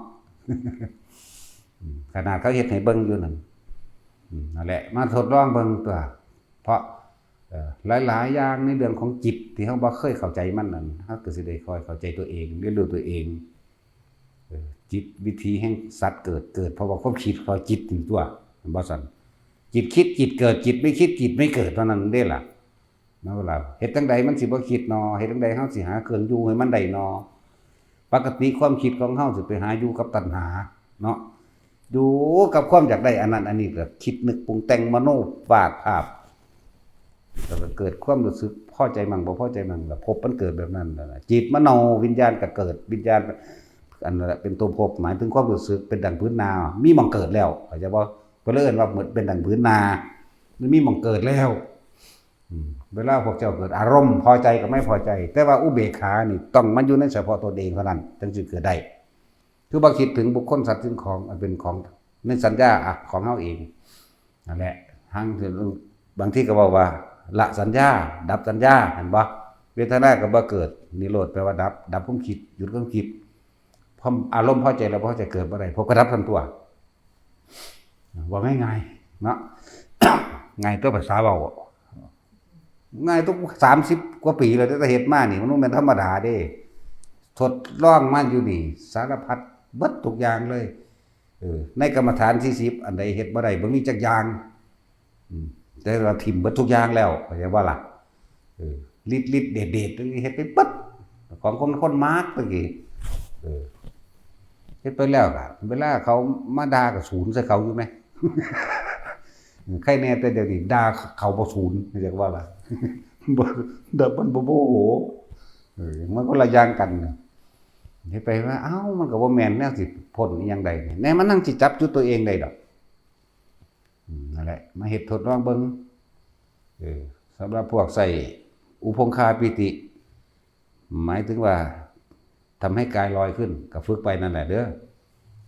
อืม ขนาดเขาเฮ็ดให้เบิ่งอยู่นั่น อืม นั่นแหละ มาทดลองเบิ่งตัว เพราะ เอ่อ หลายๆ อย่างในเรื่องของจิตที่เราบ่เคยเข้าใจมันนั่น เราก็สิได้ค่อยเข้าใจตัวเอง เรียนรู้ตัวเอง เออ จิตวิถีแห่งสัตว์เกิด เกิดเพราะว่าความคิด เพราะจิตนี่ตัว แม่นบ่ซั่น จิตคิดจิตเกิด จิตไม่คิดจิตไม่เกิด เท่านั้นเด้ล่ะ เนาะ เวลาเฮ็ดจั่งใดมันสิบ่คิดนอ เฮ็ดจั่งใดเฮาสิหาเครื่องอยู่ให้มันได้นอ ปกติความคิดของเฮาสิไปหาอยู่กับตัณหาเนาะ อยู่กับความอยากได้อันนั้นอันนี้ ก็คิดนึกปรุงแต่งมโนวาดภาพ แล้วก็เกิดความรู้สึกพอใจมั่งบ่พอใจมั่ง แล้วภพมันเกิดแบบนั้นนั่นล่ะ จิตมโนวิญญาณก็เกิด วิญญาณ อันนั้นแหละเป็นตัวภพ หมายถึงความรู้สึกเป็นดั่งพื้นนา มีหม่องเกิดแล้ว เข้าใจบ่ เพิ่นเลยเอิ้นว่าเหมือนเป็นดั่งพื้นนา มันมีหม่องเกิดแล้ว อืม เวลาพวกเจ้าเกิดอารมณ์พอใจกับไม่พอใจ แต่ว่าอุเบกขานี่ต้องมาอยู่ในเฉพาะตนเองเท่านั้น จึงสิเกิดได้ คือบ่คิดถึงบุคคลสัตว์สิ่งของอันเป็นของในสัญญา อ่ะ ของเฮาเอง นั่นแหละ ทั้งที่บางทีก็บอกว่า ละสัญญา ดับสัญญา เห็นบ่ เวทนาก็บ่เกิด นิโรธแปลว่าดับ ดับความคิด หยุดความคิด พออารมณ์พอใจแล้วบ่พอใจเกิดบ่ได้ ภพก็ดับทันตัว ว่าง่ายๆ เนาะ ง่ายตัวภาษาเว้า ง่ายตัว สามสิบกว่าปีแล้ว แต่เฮ็ดมานี่ มันบ่แม่นธรรมดาเด้ ทดลองมาอยู่นี่ สารพัดเบิดทุกอย่างเลย เออ ในกรรมฐานสี่สิบ อันใดเฮ็ดบ่ได้ บ่มีจักอย่าง อืม แต่ว่าถิ่มเบิดทุกอย่างแล้ว เข้าใจบ่ล่ะ เออ ฤทธิ์ฤทธิ์เดชเดช เฮ็ดไปเบิด ของคน คนมากตะกี้ เออ เฮ็ดไปแล้วก็ เวลาเขามาด่าก็สูนใส่เขาอยู่แหม ใครแน่แต่เดี๋ยวนี้ด่าเขาบ่สูน เรียกว่าล่ะ บ่ ด่ามันบ่โมโห เออ มันคนละอย่างกันน่ะ เฮ็ดไปว่า เอ้า มันก็บ่แม่นแนวสิพ้นอีหยังใด แน่มันนั่งสิจับจุดตัวเองได้ดอก อืม นั่นแหละ มาเฮ็ดทดลองเบิ่ง เออ สำหรับพวกใช้อุพงคาปีติ หมายถึงว่าทำให้กายลอยขึ้น ก็ฝึกไปนั่นแหละเด้อ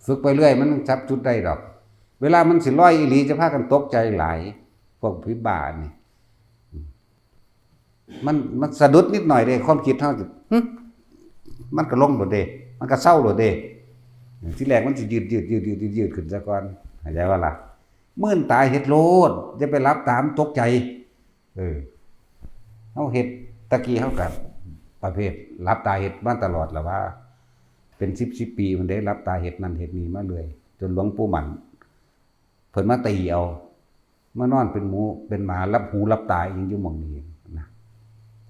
ฝึกไปเรื่อย มันจับจุดได้ดอก เวลามันสิลอยอีหลี จะพากันตกใจหลาย พวกผีบ้านี่ มัน มันสะดุดนิดหน่อยเด้ ความคิดเฮาสิ หึ มันก็ลงโลดเด้ มันก็เซาโลดเด้ ทีแรกมันสิยืด ยืด ยืด ยืด ยืด ยืดขึ้นซะก่อน เข้าใจบ่ล่ะ มื่นตาเฮ็ดโลด อย่าไปหลับตา มันตกใจ เออ เฮาเฮ็ด ตะกี้เฮาก็ประเภทหลับตาเฮ็ดมาตลอดล่ะว่า เป็นสิบ สิบปีพุ้นเด้ หลับตาเฮ็ดนั่นเฮ็ดนี่มาเรื่อย จนหลวงปู่หมั่น เพิ่นมาตีเอา มานอนเป็นหมูเป็นหมา หลับหูหลับตาอิหยังอยู่หม่องนี้นะ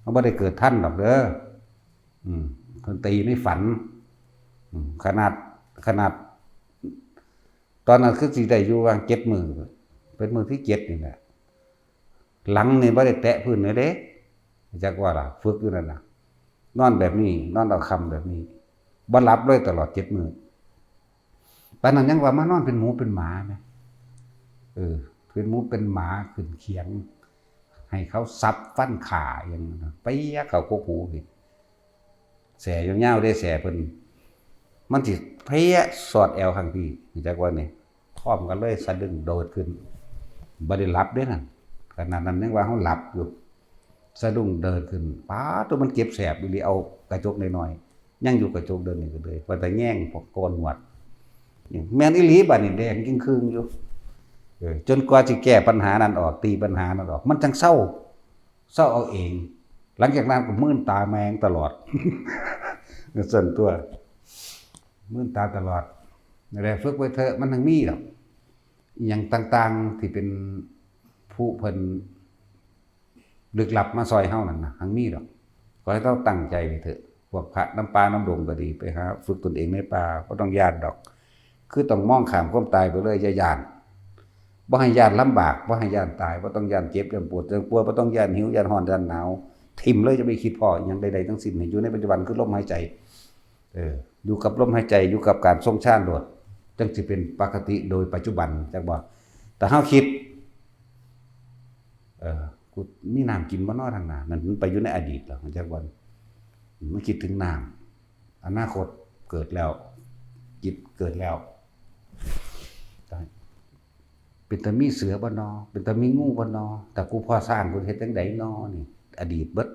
เฮาบ่ได้เกิดทันดอกเด้อ อืม เพิ่นตีในฝัน อืม ขนาด ขนาด ตอนนั้นคือสิได้อยู่ว่างเจ็ดมื้อ เป็นมื้อที่เจ็ดนี่แหละ หลังนี่บ่ได้แตะพื้นเลยเด้ จักว่าล่ะ ฝึกอยู่นั่นน่ะ นอนแบบนี้ นอนเอาค่ำแบบนี้ บ่หลับเลยตลอดเจ็ดมื้อ ปานนั้นยังว่ามานอนเป็นหมูเป็นหมาแหม เออ เป็นหมูเป็นหมาขึ้นเขียง ให้เขาสับฟันฆ่าอย่างนั้นน่ะ เปียะเข้ากกหูพี่ แส้ยาวๆเด้ แส้เพิ่น มันสิเพี้ยสอดแอวข้างพี่ รู้จักว่านี่ พร้อมกันเลยสะดุ้งโดดขึ้น บ่ได้หลับเด้นั่น ขนาดนั้นยังว่าเฮาหลับอยู่ สะดุ้งโดดขึ้น ป๊าด ตัวมันเจ็บแสบอีหลี เอากระจกน้อยๆ ยังอยู่กระจกเดิมนี่ก็เลย ว่าแต่แย่งพวกโกนหนวด นี่แม่นอีหลี บัดนี้แดงจึ่งครึ่งอยู่ เออ จนกว่าสิแก้ปัญหานั้นออก ตีปัญหานั้นออก มันจั่งเซา เซาเอาเอง หลังจากนั้นก็มื่นตาแมงตลอด ส่วนตัว มื่นตาตลอด นั่นแหละ ฝึกไว้เถอะ มันจั่งมีดอก อิหยังต่างๆ ที่เป็นผู้เพิ่นลึกลับมาซอยเฮานั่นน่ะ จั่งมีดอก ขอให้เฮาตั้งใจไว้เถอะ พวกพระนำป่านำดงก็ดี ไปหาฝึกตนเองในป่า บ่ต้องย้านดอก คือต้องมองข้ามความตายไปเลย อย่าย้าน บ่ให้ย้านลำบาก บ่ให้ย้านตาย บ่ต้องย้านเจ็บ ย้านปวด ย้านป่วย บ่ต้องย้านหิว ย้านร้อน ย้านหนาว ถิ่มเลย อย่าไปคิดพ้ออิหยังใดๆ ทั้งสิ้น ให้อยู่ในปัจจุบันคือลมหายใจ เออ อยู่กับลมหายใจ อยู่กับการทรงฌานโลด จั่งสิเป็นปกติโดยปัจจุบัน จักบ่ แต่เฮาคิด เออ กูมีน้ำกินบ่น้อทางหน้า นั่นมันไปอยู่ในอดีตแล้ว จักบ่ มันคิดถึงน้ำ อนาคตเกิดแล้ว จิตเกิดแล้ว เป็นตามีเสือบ่นอ เป็นตามีงูบ่นอ แต่กูพ่อสร้างกูเฮ็ดจั่งใดนอนี่ อดีตเบิด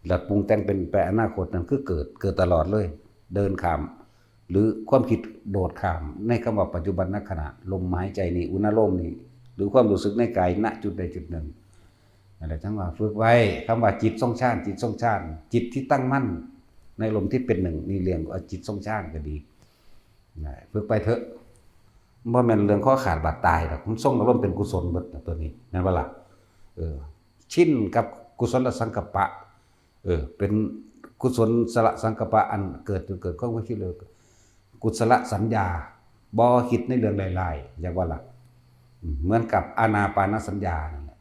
แล้วปรุงแต่งเป็นไปอนาคต นั่นคือเกิด เกิดตลอดเลย เดินข้าม หรือความคิดโดดข้าม ในคำว่าปัจจุบันขณะ ลมหายใจนี่ อุณาโลมนี่ หรือความรู้สึกในกาย ณ จุดใดจุดหนึ่ง นั่นแหละ จั่งว่าฝึกไว้ คำว่าจิตทรงฌาน จิตทรงฌาน จิตที่ตั้งมั่น ในลมที่เป็นหนึ่ง นี่เรียกว่าจิตทรงฌานก็ดี นะ ฝึกไปเถอะ บ่แม่นเรื่องคอขาดบาดตายดอก มันทรงอารมณ์เป็นกุศลเบิดนะตัวนี้ แม่นบ่ล่ะ เออ ชินกับกุศลสังกัปปะ เออ เป็นกุศลสละสังกัปปะ อันเกิดจนเกิดความคิดเลย กุศลสัญญา บ่คิดในเรื่องร้ายๆ จักบ่ล่ะ อืม เหมือนกับอานาปานสัญญานั่นแหละ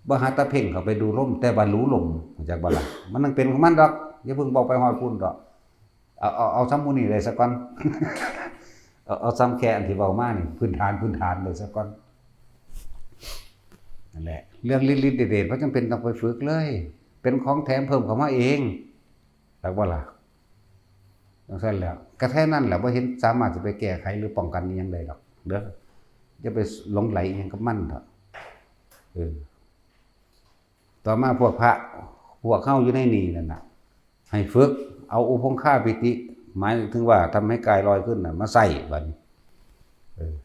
บ่หาแต่เพ่งเข้าไปดูลม แต่ว่ารู้ลม จักบ่ล่ะ มันยังเป็นของมันดอก อย่าเพิ่งบอกไปฮอดพุ้นดอก เอา เอา เอาซ้ำหมู่นี้ได้ซะก่อน เอา เอาซ้ำแค่อันที่เว้ามานี่ พื้นฐาน พื้นฐานได้ซะก่อน นั่นแหละ เรื่องฤทธิ์ ฤทธิ์เดช บ่จำเป็นต้องไปฝึกเลย เป็นของแถมเพิ่มเข้ามาเอง จักบ่ล่ะ จั่งซั้นแหล้ว กะแค่นั้นแหละ บ่เห็นสามารถสิไปแก้ไขหรือป้องกันอิหยังได้ดอก เด้อ อย่าไปหลงใหลอิหยังกับมันเถาะ เออ ต่อมาพวกพระ พวกเฮาอยู่ในนี่นั่นน่ะ ให้ฝึกเอาอุพงคาปิติ หมายถึงว่าทำให้กายลอยขึ้นน่ะ มาใส่บัดนี้ เออ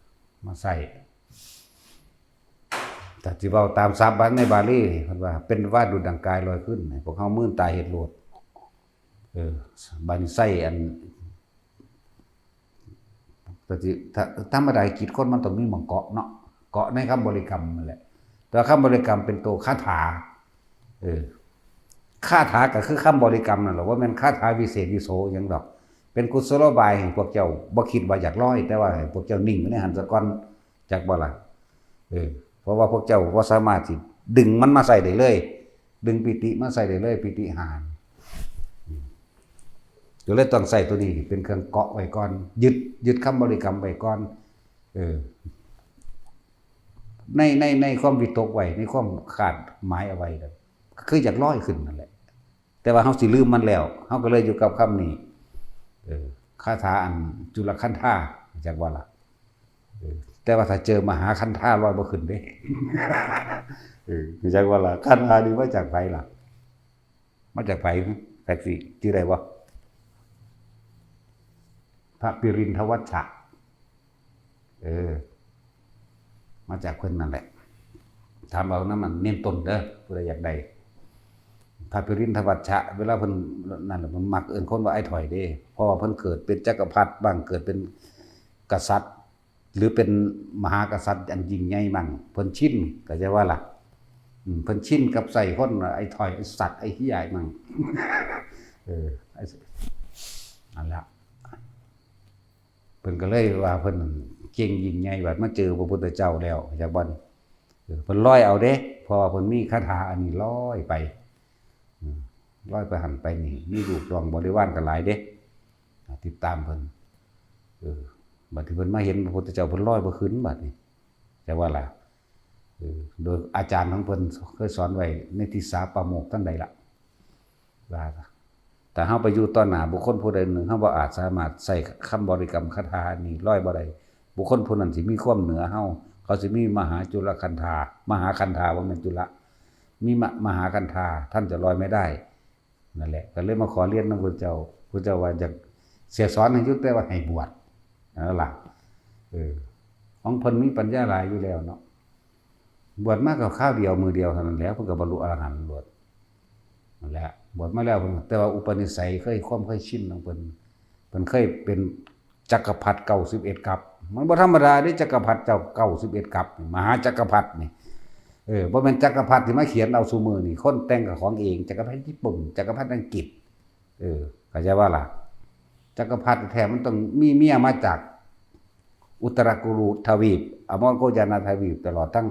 มาใส่ ถ้าสิเว้าตามศัพท์ในบาลี เพิ่นว่าเป็นว่าดุจดังกายลอยขึ้น ให้พวกเฮามื่นตาเฮ็ดโลด เออ บัดนี้ใส่อัน แต่ที่ ถ้า ธรรมดาจิตคนมันต้องมีหม่องเกาะเนาะ เกาะในคำบริกรรมนั่นแหละ แต่ว่าคำบริกรรมเป็นตัวคาถา เออ คาถาก็คือคำบริกรรมนั่นแหละ บ่แม่นคาถาวิเศษวิโสหยังดอก เป็นกุศโลบายให้พวกเจ้าบ่คิดว่าอยากลอย แต่ว่าให้พวกเจ้านิ่งอยู่ในหั้นซะก่อน จักบ่ล่ะ เออ เพราะว่าพวกเจ้าบ่สามารถสิดึงมันมาใส่ได้เลย ดึงปิติมาใส่ได้เลย ปิติห้า อืม ก็เลยต้องใส่ตัวนี้เป็นเครื่องเกาะไว้ก่อน ยึด ยึดคำบริกรรมไว้ก่อน เออ ใน ใน ในความวิตกไว้ ในความคาดหมายเอาไว้น่ะ คืออยากลอยขึ้นนั่นแหละ แต่ว่าเฮาสิลืมมันแล้ว เฮาก็เลยอยู่กับคำนี้ เออ คาถาอันจุลคันธา จักว่าล่ะ เออ แต่ว่าถ้าเจอมหาคันธาลอยบ่ขึ้นเด้ เออ จักว่าล่ะ คันธานี่มาจากไผล่ะ มาจากไผ จักสิ ชื่อใดวะ พระปิรินทวัชชะ เออ มาจากเพิ่นนั่นแหละ ถามเอานำมันเน้นต้นเด้อ ผู้ใดอยากได้ พระปิรินทวัชชะ เวลาเพิ่นนั่นน่ะ มันมักเอิ้นคนว่าอ้ายถอยเด้ เพราะว่าเพิ่นเกิดเป็นจักรพรรดิบ้าง เกิดเป็นกษัตริย์ หรือเป็นมหากษัตริย์อันยิ่งใหญ่มั่ง เพิ่นชิน เข้าใจว่าล่ะ อืม เพิ่นชินกับใส่คนว่าอ้ายถอย อ้ายสัตว์ อ้ายเหี้ยมั่ง เออ อ้าย นั่นล่ะ เพิ่นก็เลยว่าเพิ่นเก่งยิ่งใหญ่ บัดมาเจอพระพุทธเจ้าแล้ว จักบ่ เออ เพิ่นลอยเอาเด้ เพราะว่าเพิ่นมีคาถาอันนี้ลอยไป อืม ลอยไปหั่นไปนี่ มีลูกน้องบริวารก็หลายเด้ อ่า ติดตามเพิ่น เออ บัดที่เพิ่นมาเห็นพระพุทธเจ้า เพิ่นลอยบ่ขึ้นบัดนี้ จักว่าล่ะ เออ โดยอาจารย์ของเพิ่นเคยสอนไว้ในทิสาปาโมกข์ทั้งใดล่ะ ว่า ถ้าเฮาไปอยู่ต่อหน้าบุคคลผู้ใดหนึ่ง เฮาบ่อาจสามารถใช้คำบริกรรมคาถานี้ลอยบ่ได้ บุคคลผู้นั้นสิมีความเหนือเฮา เขาสิมีมหาจุลคันธา มหาคันธา บ่แม่นจุล มีมะ มหาคันธา ท่านจะลอยไม่ได้ นั่นแหละ ก็เลยมาขอเรียนนำพุทธเจ้า พุทธเจ้าว่าอยากเสียสอนให้อยู่ แต่ว่าให้บวช นั่นล่ะ เออ ของเพิ่นมีปัญญาหลายอยู่แล้วเนาะ บวชมาก็คราวเดียวมื้อเดียวเท่านั้นแหละ เพิ่นก็บรรลุอรหันต์โลด นั่นแหละ บวชมาแล้วเพิ่น แต่ว่าอุปนิสัยเคย ความเคยชินของเพิ่น เพิ่นเคยเป็นจักรพรรดิเก้าสิบเอ็ดกัป มันบ่ธรรมดาเด้ จักรพรรดิเจ้าเก้าสิบเอ็ดกัปนี่ มหาจักรพรรดินี่ เออ บ่แม่นจักรพรรดิที่มาเขียนเอาซุมื้อนี่ คนแต่งก็ของเอง จักรพรรดิญี่ปุ่น จักรพรรดิอังกฤษ เออ เข้าใจว่าล่ะ จักรพรรดิแท้มันต้องมีเมียมาจากอุตรากุรุทวีป อมรโกยานาทวีป ตลอดทั้ง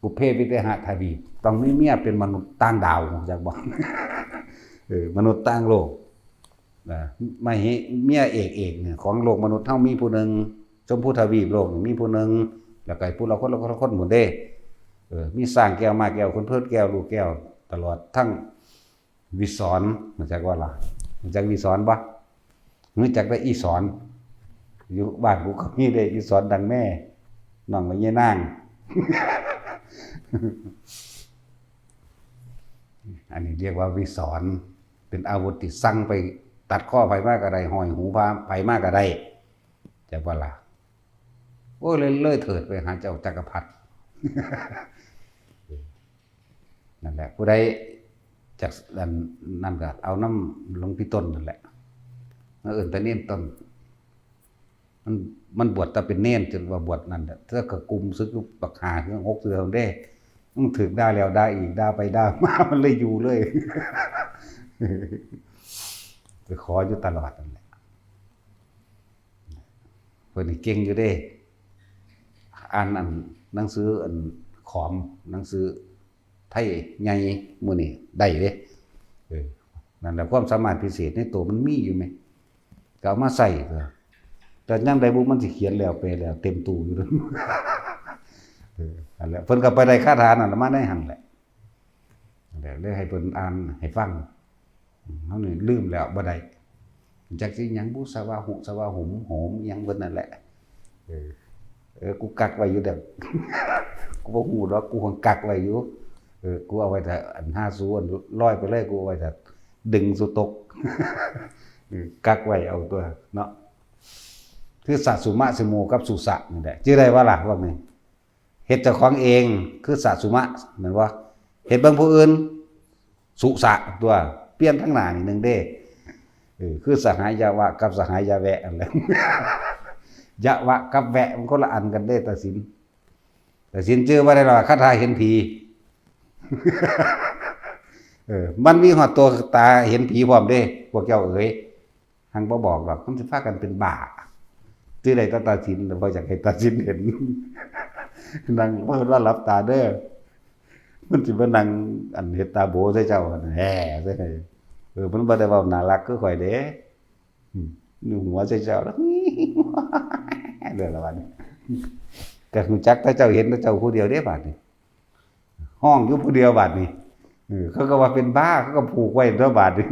ปุพเพวิเทหะทวีป ต้องมีเมียเป็นมนุษย์ต่างดาว จักบ่ เออ มนุษย์ต่างโลก นะ มเห เมียเอกเอกเนี่ยของโลกมนุษย์เฮามีผู้หนึ่ง ชมพูทวีปโลกนี่มีผู้หนึ่ง แล้วก็ผู้ละคนละคนละคนหมดเด้ เออ มีสร้างแก้ว ม้าแก้ว ขุนเพชรแก้ว ลูกแก้ว ตลอดทั้งวิสร รู้จักว่าล่ะ รู้จักวิสรบ่ รู้จักแต่อีสร อยู่บ้านกูก็มีเด้ อีสรดังแม่ น้องแม่ยายนาง อันนี้เรียกว่าวิสร เป็นอาวุธที่สั่งไปตัดคอไผมาก็ได้ ห้อยหูพาไผมาก็ได้ จักว่าล่ะ โอ้ย เลย เลยเถิดไปหาเจ้าจักรพรรดิ นั่นแหละ ผู้ใดจักอันนั่นก็เอานำหลวงพี่ต้นนั่นแหละ มาเอิ้นแต่เณรต้น มัน มันบวชแต่เป็นเณร จนว่าบวชนั่นแหละ เทื่อก็กุมศึกบักห้าเทื่อหกเทื่อเด้ มันถืกด่าแล้วด่าอีก ด่าไปด่ามา มันเลยอยู่เลย ไปขออยู่ตลอดนั่นแหละ เพิ่นนี่เก่งอยู่เด้ อ่านอันหนังสืออันขอม หนังสือไทยใหญ่มื้อนี้ได้เด้ เออ นั่นแหละความสามารถพิเศษในตัวมันมีอยู่แหม ก็เอามาใส่เถอะ แต่ยามใดบุมันสิเขียนแล้วแปลแล้วเต็มตู้อยู่เด้อ เออ นั่นแหละ เพิ่นก็ไปได้คาถานั่นมาในหั่นแหละ นั่นแหละ เลยให้เพิ่นอ่านให้ฟัง อืม เฮานี่ลืมแล้วบ่ได้ จักสิหยังบุ สวาหุ สวาหุม โหม อิหยังเพิ่นนั่นแหละ เออ เออ กูกักไว้อยู่เด้อ กูบ่ฮู้ดอก กูคงกักไว้อยู่ เออ กูเอาไว้ถ้าอันห้าสูอันลอยไปเลย กูเอาไว้ถ้าดึงสูตก เออ กักไว้เอาตัวเนาะ คือสะสุมะสิโมกับสุสะนี่แหละ ชื่อได้ว่าล่ะ พวกนี้ เฮ็ดเจ้าของเอง คือสะสุมะ แม่นบ่ เฮ็ดเบิ่งผู้อื่น สุสะตัว เปลี่ยนทางหน้านี่หนึ่งเด้ เออ คือสหายยะวะกับสหายยะแวะนั่นแหละ ยะวะกับแวะมันคนละอันกันเด้ ตาสิน ตาสินชื่อบ่ได้หรอก คาถาเห็นผี เออ มันมีฮอดตัวตาเห็นผีพร้อมเด้ พวกเจ้าเอ๋ย หังบ่บอกดอก มันสิพากันเป็นบ้า ชื่อใดก็ตาสิน บ่อยากให้ตาสินเห็น นั่ง เพิ่นว่าหลับตาเด้อ มันสิมานั่งอันเฮ็ดตาโบใส่เจ้าหั่น แฮ่ใส่ เออ มันบ่ได้เว้าน่ารักคือข่อยเด้ อืม หัวใส่เจ้าแล้ว เด้อละบัดนี้ ก็รู้จักแต่เจ้าเห็นแต่เจ้าผู้เดียวเด้บัดนี้ ฮ้องอยู่ผู้เดียวบัดนี้ เออ เขาก็ว่าเป็นบ้า เขาก็ผูกไว้ตัวบัดนี้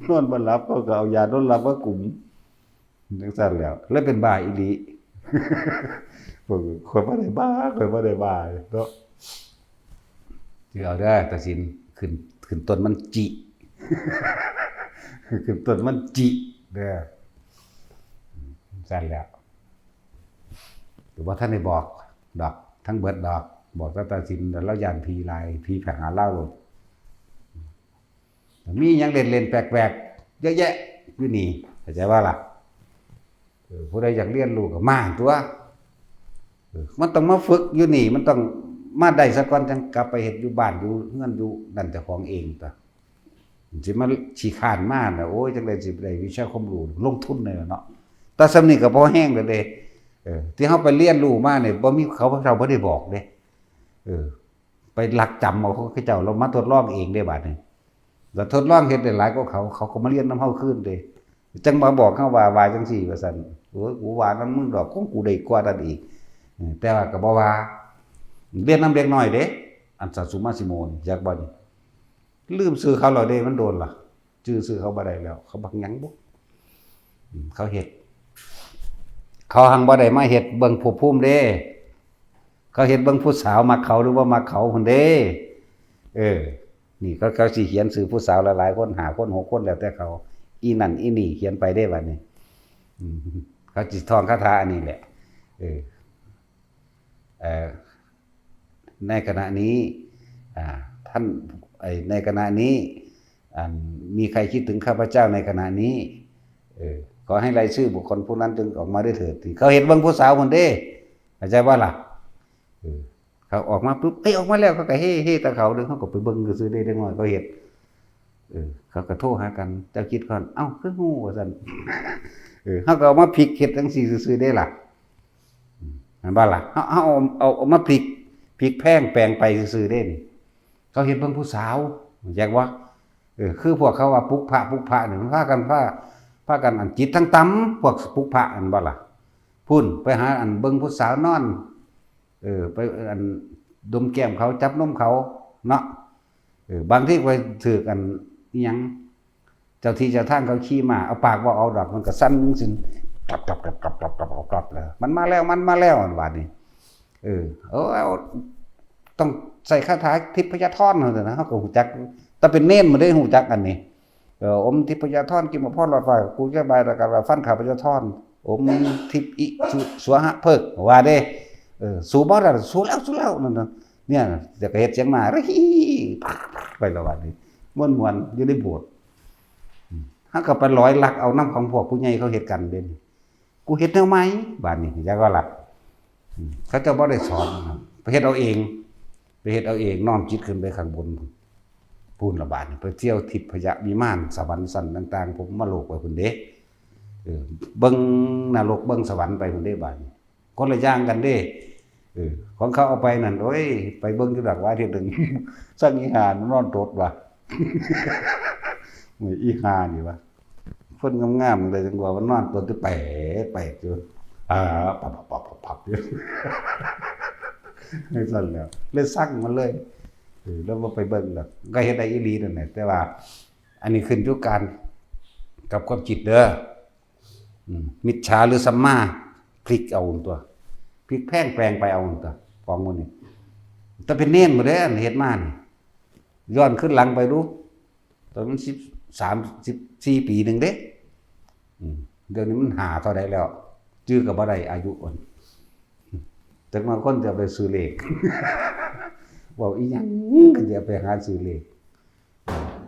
นอนบ่หลับ เขาก็เอายานอนหลับมากุม จังซั่นแหล้ว เลยเป็นบ้าอีหลี เออ ข่อยบ่ได้บ้า ข่อยบ่ได้บ้าเนาะ สิเอาเด้อ ตาสิน ขึ้น ขึ้นต้นมันจิ ขึ้นต้นมันจิเด้อ ซั่นแหล้ว ก็บ่ทันได้บอกดอก ทั้งเบิดดอก บอกแต่ตาสิน แล้วลาวย้านผีหลาย ผีไปหาลาวโลด มีหยังเล่นๆแปลกๆ เยอะแยะอยู่นี่ เข้าใจบ่ล่ะ เออ ผู้ใดอยากเรียนรู้ก็มาตัว เออ มันต้องมาฝึกอยู่นี่ มันต้องมาได้ซะก่อน จั่งกลับไปเฮ็ดอยู่บ้าน อยู่เฮือน อยู่นั่นเจ้าของเองตัว สิมาขี้คร้านมาน่ะ โอ้ย จั่งใดสิได้วิชาความรู้ ลงทุนเลยเนาะ แต่ส่ำนี้ก็พอแฮงแล้วเด้ เออ ที่เฮาไปเรียนรู้มาเนี่ย บ่มี เขาเจ้าบ่ได้บอกเด้ เออ ไปลักจ๋ำเอาของเขาเจ้า แล้วมาทดลองเองเด้บัดนี้ แล้วทดลองเฮ็ดได้หลายกว่าเขา เขาก็มาเรียนนำเฮาคืนเด้ จั่งมาบอกเฮาว่า ว่าจั่งซี่ ว่าซั่น โอ้ย กูว่านำมึงดอก ของกูได้กว่านั้นอีก เออ แต่ว่าก็บ่ว่า เรียนนำเด็กน้อยเด้ อันสะสุมาสิโมนี่ จักบ่นี่ ลืมชื่อเขาแล้วเด้ มันโดนล่ะ จื่อชื่อเขาบ่ได้แล้ว เขาบักหยังบุ อืม เขาเฮ็ด เขาหังบ่ได้มาเฮ็ดเบิ่งภพภูมิเด้ เขาเฮ็ดเบิ่งผู้สาวมักเขาหรือบ่มักเขาพุ้นเด้ เออ นี่เขา เขาสิเขียนชื่อผู้สาวหลายๆคน ห้าคน หกคน แล้วแต่เขา อีนั่นอีนี่เขียนไปเด้บัดนี้ อืม เขาสิท่องคาถาอันนี้แหละ เออ เอ่อ ในขณะนี้ อ่า ท่าน ไอ้ ในขณะนี้ อัน มีใครคิดถึงข้าพเจ้าในขณะนี้ เออ ขอให้รายชื่อบุคคลผู้นั้นจงออกมาด้วยเถิด ที่เขาเฮ็ดเบิ่งผู้สาวพุ้นเด้ เข้าใจบ่ล่ะ เออ เขาออกมาปุ๊บ เอ้ย ออกมาแล้ว เขาก็เฮ้ เฮ้ แต่เขาเด้อ เขาก็ไปเบิ่งซื่อๆเด้ เด็กน้อยเขาเฮ็ด เออ เขาก็โทรหากัน เจ้าคิดก่อน เอ้า คือฮู้ ว่าซั่น เออ เขาก็เอามาพลิกเฮ็ดจั่งซี่ซื่อๆเด้ล่ะ อืม แม่นบ่ล่ะ เขา เขาเอา เอา เอามาพลิก พลิกแพลงแปลงไปซื่อๆเด้นี่ เขาเฮ็ดเบิ่งผู้สาว แยกบ่ เออ คือพวกเขาว่าปลุกพระปลุกพระนี่มันพากันพา พากันอันจิตทั้งต่ำ พวกปลุกพระอันบ่ล่ะ พุ้นไปหาอันเบิ่งผู้สาวนอน เออ ไปอันดมแก้มเขา จับนมเขาเนาะ เออ บางทีไปถืกอันอิหยัง เจ้าที่เจ้าทางเขาขี่ม้า เอาปากบ่เอาดอก มันก็สั่นจั่งซี้ กรับกรับกรับกรับกรับกรับกรับเลย มันมาแล้ว มันมาแล้ว อันว่านี่ เออ เอา เอา ต้องใส่คาถาทิพยธรเท่านั้นนะ เขาก็ฮู้จัก แต่เป็นเณรบ่ได้ฮู้จักอันนี้ เออ อมทิพยธร กินมะพร้าวหลอดไฟ กูจะบายรายการว่าฟันข้าพเจ้าท่อน อมทิพย์อิสุสวหะเพิก ว่าเด้ เออ สู้บ่ได้ สู้แล้ว สู้แล้ว นั่นน่ะ เนี่ย จะกระเฮ็ดเสียงมา ไปละวันนี้ ม่วนๆ อยู่ในโบสถ์ อืม หาก็ไปลอยลักเอาน้ำของพวกผู้ใหญ่เขาเฮ็ดกันเด่น กูเฮ็ดแนวใหม่ บาดนี้ อยากว่าล่ะ อืม เขาเจ้าบ่ได้สอนนะ ไปเฮ็ดเอาเอง ไปเฮ็ดเอาเอง น้อมจิตขึ้นไปข้างบน พู้นละบาดนี้ ไปเที่ยวทิพยวิมาน สวรรค์ชั้นต่างๆ พรหมโลกไปพุ้นเด้ เออ เบิ่งนรก เบิ่งสวรรค์ไปพุ้นเด้ บาดนี้ คนละอย่างกันเด้ เออ ของเขาเอาไปนั่น โอ้ย ไปเบิ่งอยู่ดอกว่าเทื่อหนึ่ง สั่งอีห่ามันนอนตดว่ะ อีห่านี่วะ คนงามๆเลย จังว่ามันนอนตดอยู่ แปลกๆอยู่ อ่า ปับๆๆๆอยู่ จั่งซั่นแหล้ว เลยสั่งมันเลย เออ แล้วบ่ไปเบิ่งดอก ก็เฮ็ดได้อีหลีนั่นแหละ แต่ว่า อันนี้ขึ้นอยู่การ กับความคิดเด้อ อืม มิจฉาหรือสัมมา พลิกเอาตัว พลิกแพลงแปลงไปเอาตัว ของหมู่นี้ แต่เป็นเณรหมดเด้อ อันเฮ็ดมานี่ ย้อนขึ้นหลังไปดู ตอนมันสิบสาม สิบสี่ปีหนึ่งเด้ อืม เดี๋ยวนี้มันห้าเท่าใดแล้ว จื่อก็บ่ได้อายุอ่อน จักมาคนจะไปซื้อเลข เว้าอีหยังก็จะไปหาซื้อเลข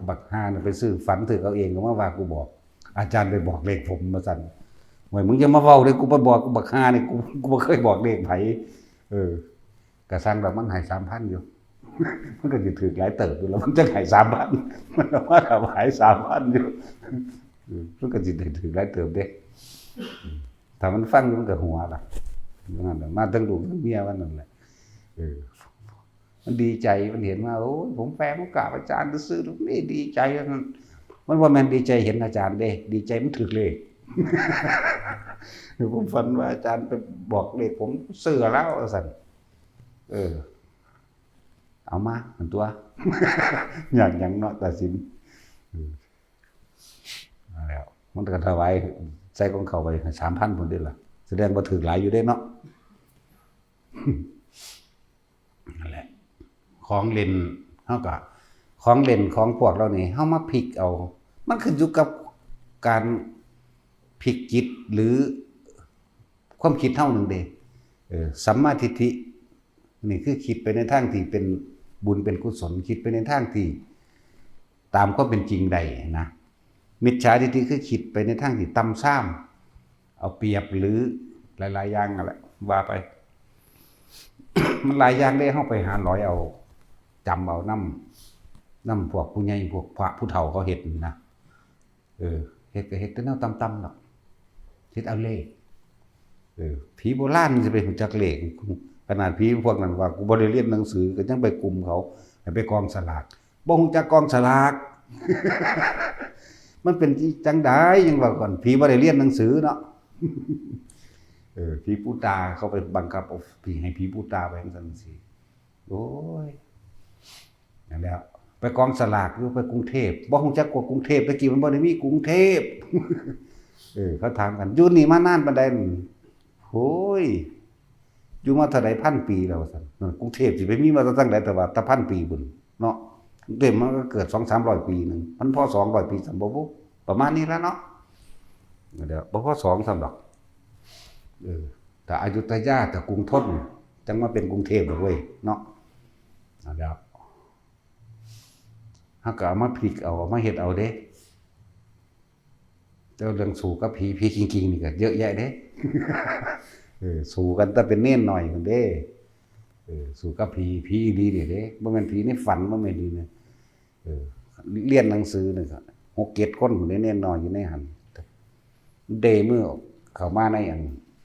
บักห่าน่ะไปซื้อ ฝันถืกเอาเองก็มาว่ากูบอก อาจารย์ไปบอกเลขผม ว่าซั่น โอ้ย มึงอย่ามาเว้าเด้อ กูบ่บอก บักห่านี่ กู กูบ่เคยบอกเลขไผ เออ กะซังดอก มันให้สามพันอยู่ มันก็สิถืกหลายเติบอยู่แล้ว มันจั่งให้สามพัน มันเอามาถวายสามพันอยู่ เออ มันก็สิได้ถืกหลายเติบเด้ ถ้ามันฟังอยู่มันก็หัวล่ะ นั่นแหละ มาทั้งลูกทั้งเมียมันนั่นแหละ เออ มันดีใจ มันเห็นว่า โอ้ย ผมแปลงผมกราบอาจารย์ซื่อๆ นี่ดีใจ มัน มันบ่แม่นดีใจเห็นอาจารย์เด้ ดีใจมันถืกเลข ผมฝันว่าอาจารย์ไปบอกเลขผม ซื้อแล้ว ว่าซั่น เออ เอามา มันตัว อยากหยังเนาะ ตัดสิน เออ นั่นแหล้ว มันก็ถวาย ใส่ของเขาไปสามพันพุ้นเด้ล่ะ แสดงว่าถืกหลายอยู่เด้เนาะ นั่นแหละ ของเล่น เฮาก็ ของเล่นของพวกเรานี่ เฮามาพลิกเอา มันขึ้นอยู่กับการพลิกจิตหรือความคิดเฮานั่นเด้ เออ สัมมาทิฏฐิ นี่คือคิดไปในทางที่เป็นบุญเป็นกุศล คิดไปในทางที่ตามความเป็นจริงได้นะ มิจฉาทิฏฐิคือคิดไปในทางที่ต่ำซาม เอาเปรียบหรือหลายๆอย่างนั่นแหละ ว่าไป มันหลายอย่างเด้ เฮาไปหาหลอยเอา จำเอานำ นำพวกผู้ใหญ่ พวกพระผู้เฒ่าเขาเฮ็ดนี่นะ เออ เฮ็ดก็เฮ็ดแต่แนวต่ำๆดอก เฮ็ดเอาเลข เออ ผีโบราณสิไปฮู้จักเลข ขนาดผีพวกนั้นว่า กูบ่ได้เรียนหนังสือ ก็ยังไปกลุ่มเขา ให้ไปกองสลาก บ่ฮู้จักกองสลาก มันเป็นจั่งใด ยังว่าก่อน ผีบ่ได้เรียนหนังสือเนาะ เออ ผีปูตา เขาไปบังคับเอาผี ให้ผีปูตาไปจั่งซั่นจั่งซี้ โอ้ย นั่นแหละ ไปกองสลากอยู่ ไปกรุงเทพฯ บ่ฮู้จักว่ากรุงเทพฯ แต่กี้มันบ่ได้มีกรุงเทพฯ เออ เขาถามกัน อยู่นี่มานานปานใด โอ้ย อยู่มาเท่าใด พันปีแล้ว ว่าซั่น นั่น กรุงเทพฯสิไปมีมาแต่จั่งใด แต่ว่าแต่พันปีพุ้นเนาะ กรุงเทพฯมันก็เกิดสองสามร้อยปีหนึ่ง มันพอสองร้อยปีซ้ำบ่บุ ประมาณนี้แล้วเนาะ เดี๋ยว บ่พอสองซ้ำดอก เออ แต่อยุธยา แต่กรุงธน จั่งมาเป็นกรุงเทพฯดอกเว้ย เนาะ เอาแล้ว เฮาก็เอามาพลิกเอา เอามาเฮ็ดเอาเด้ แต่เรื่องสู้กับผี ผีจริงๆนี่ก็เยอะแยะเด้ เออ สู้กันแต่เป็นเณรน้อยพุ้นเด้ เออ สู้กับผี ผีอีหลีนี่เด้ บ่แม่นผีในฝัน บ่แม่นอีหลีนะ เออ เรียนหนังสือนี่ก็หกเจ็ดคนพุ้นเด้ เณรน้อยอยู่ในหั่น เด้มือเข้ามาในอัน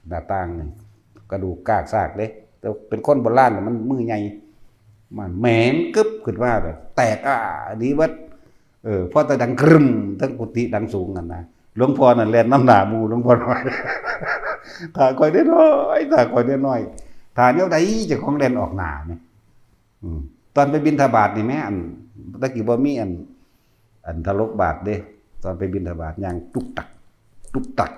หน้าต่างนี่ กระดูกกากซากเด้ แต่เป็นคนโบราณน่ะมันมือใหญ่ มันแหมนกึบขึ้นมาแบบแตกอ่าดีเบิด เออ พอแต่ดังกรึม ทั้งกุฏิดังสูงนั่นนะ หลวงพ่อนั่นแล่นนำหน้าหมู่ หลวงพ่อน้อย ถ้าข้อยได้น้อย ถ้าข้อยได้น้อย ถ้าแนวใดเจ้าของแล่นออกหน้าแหม อืม ตอนไปบิณฑบาตนี่แหม อัน ตะกี้บ่มีอัน อันถลกบาตรเด้ ตอนไปบิณฑบาตย่างตุกตัก ตุกตัก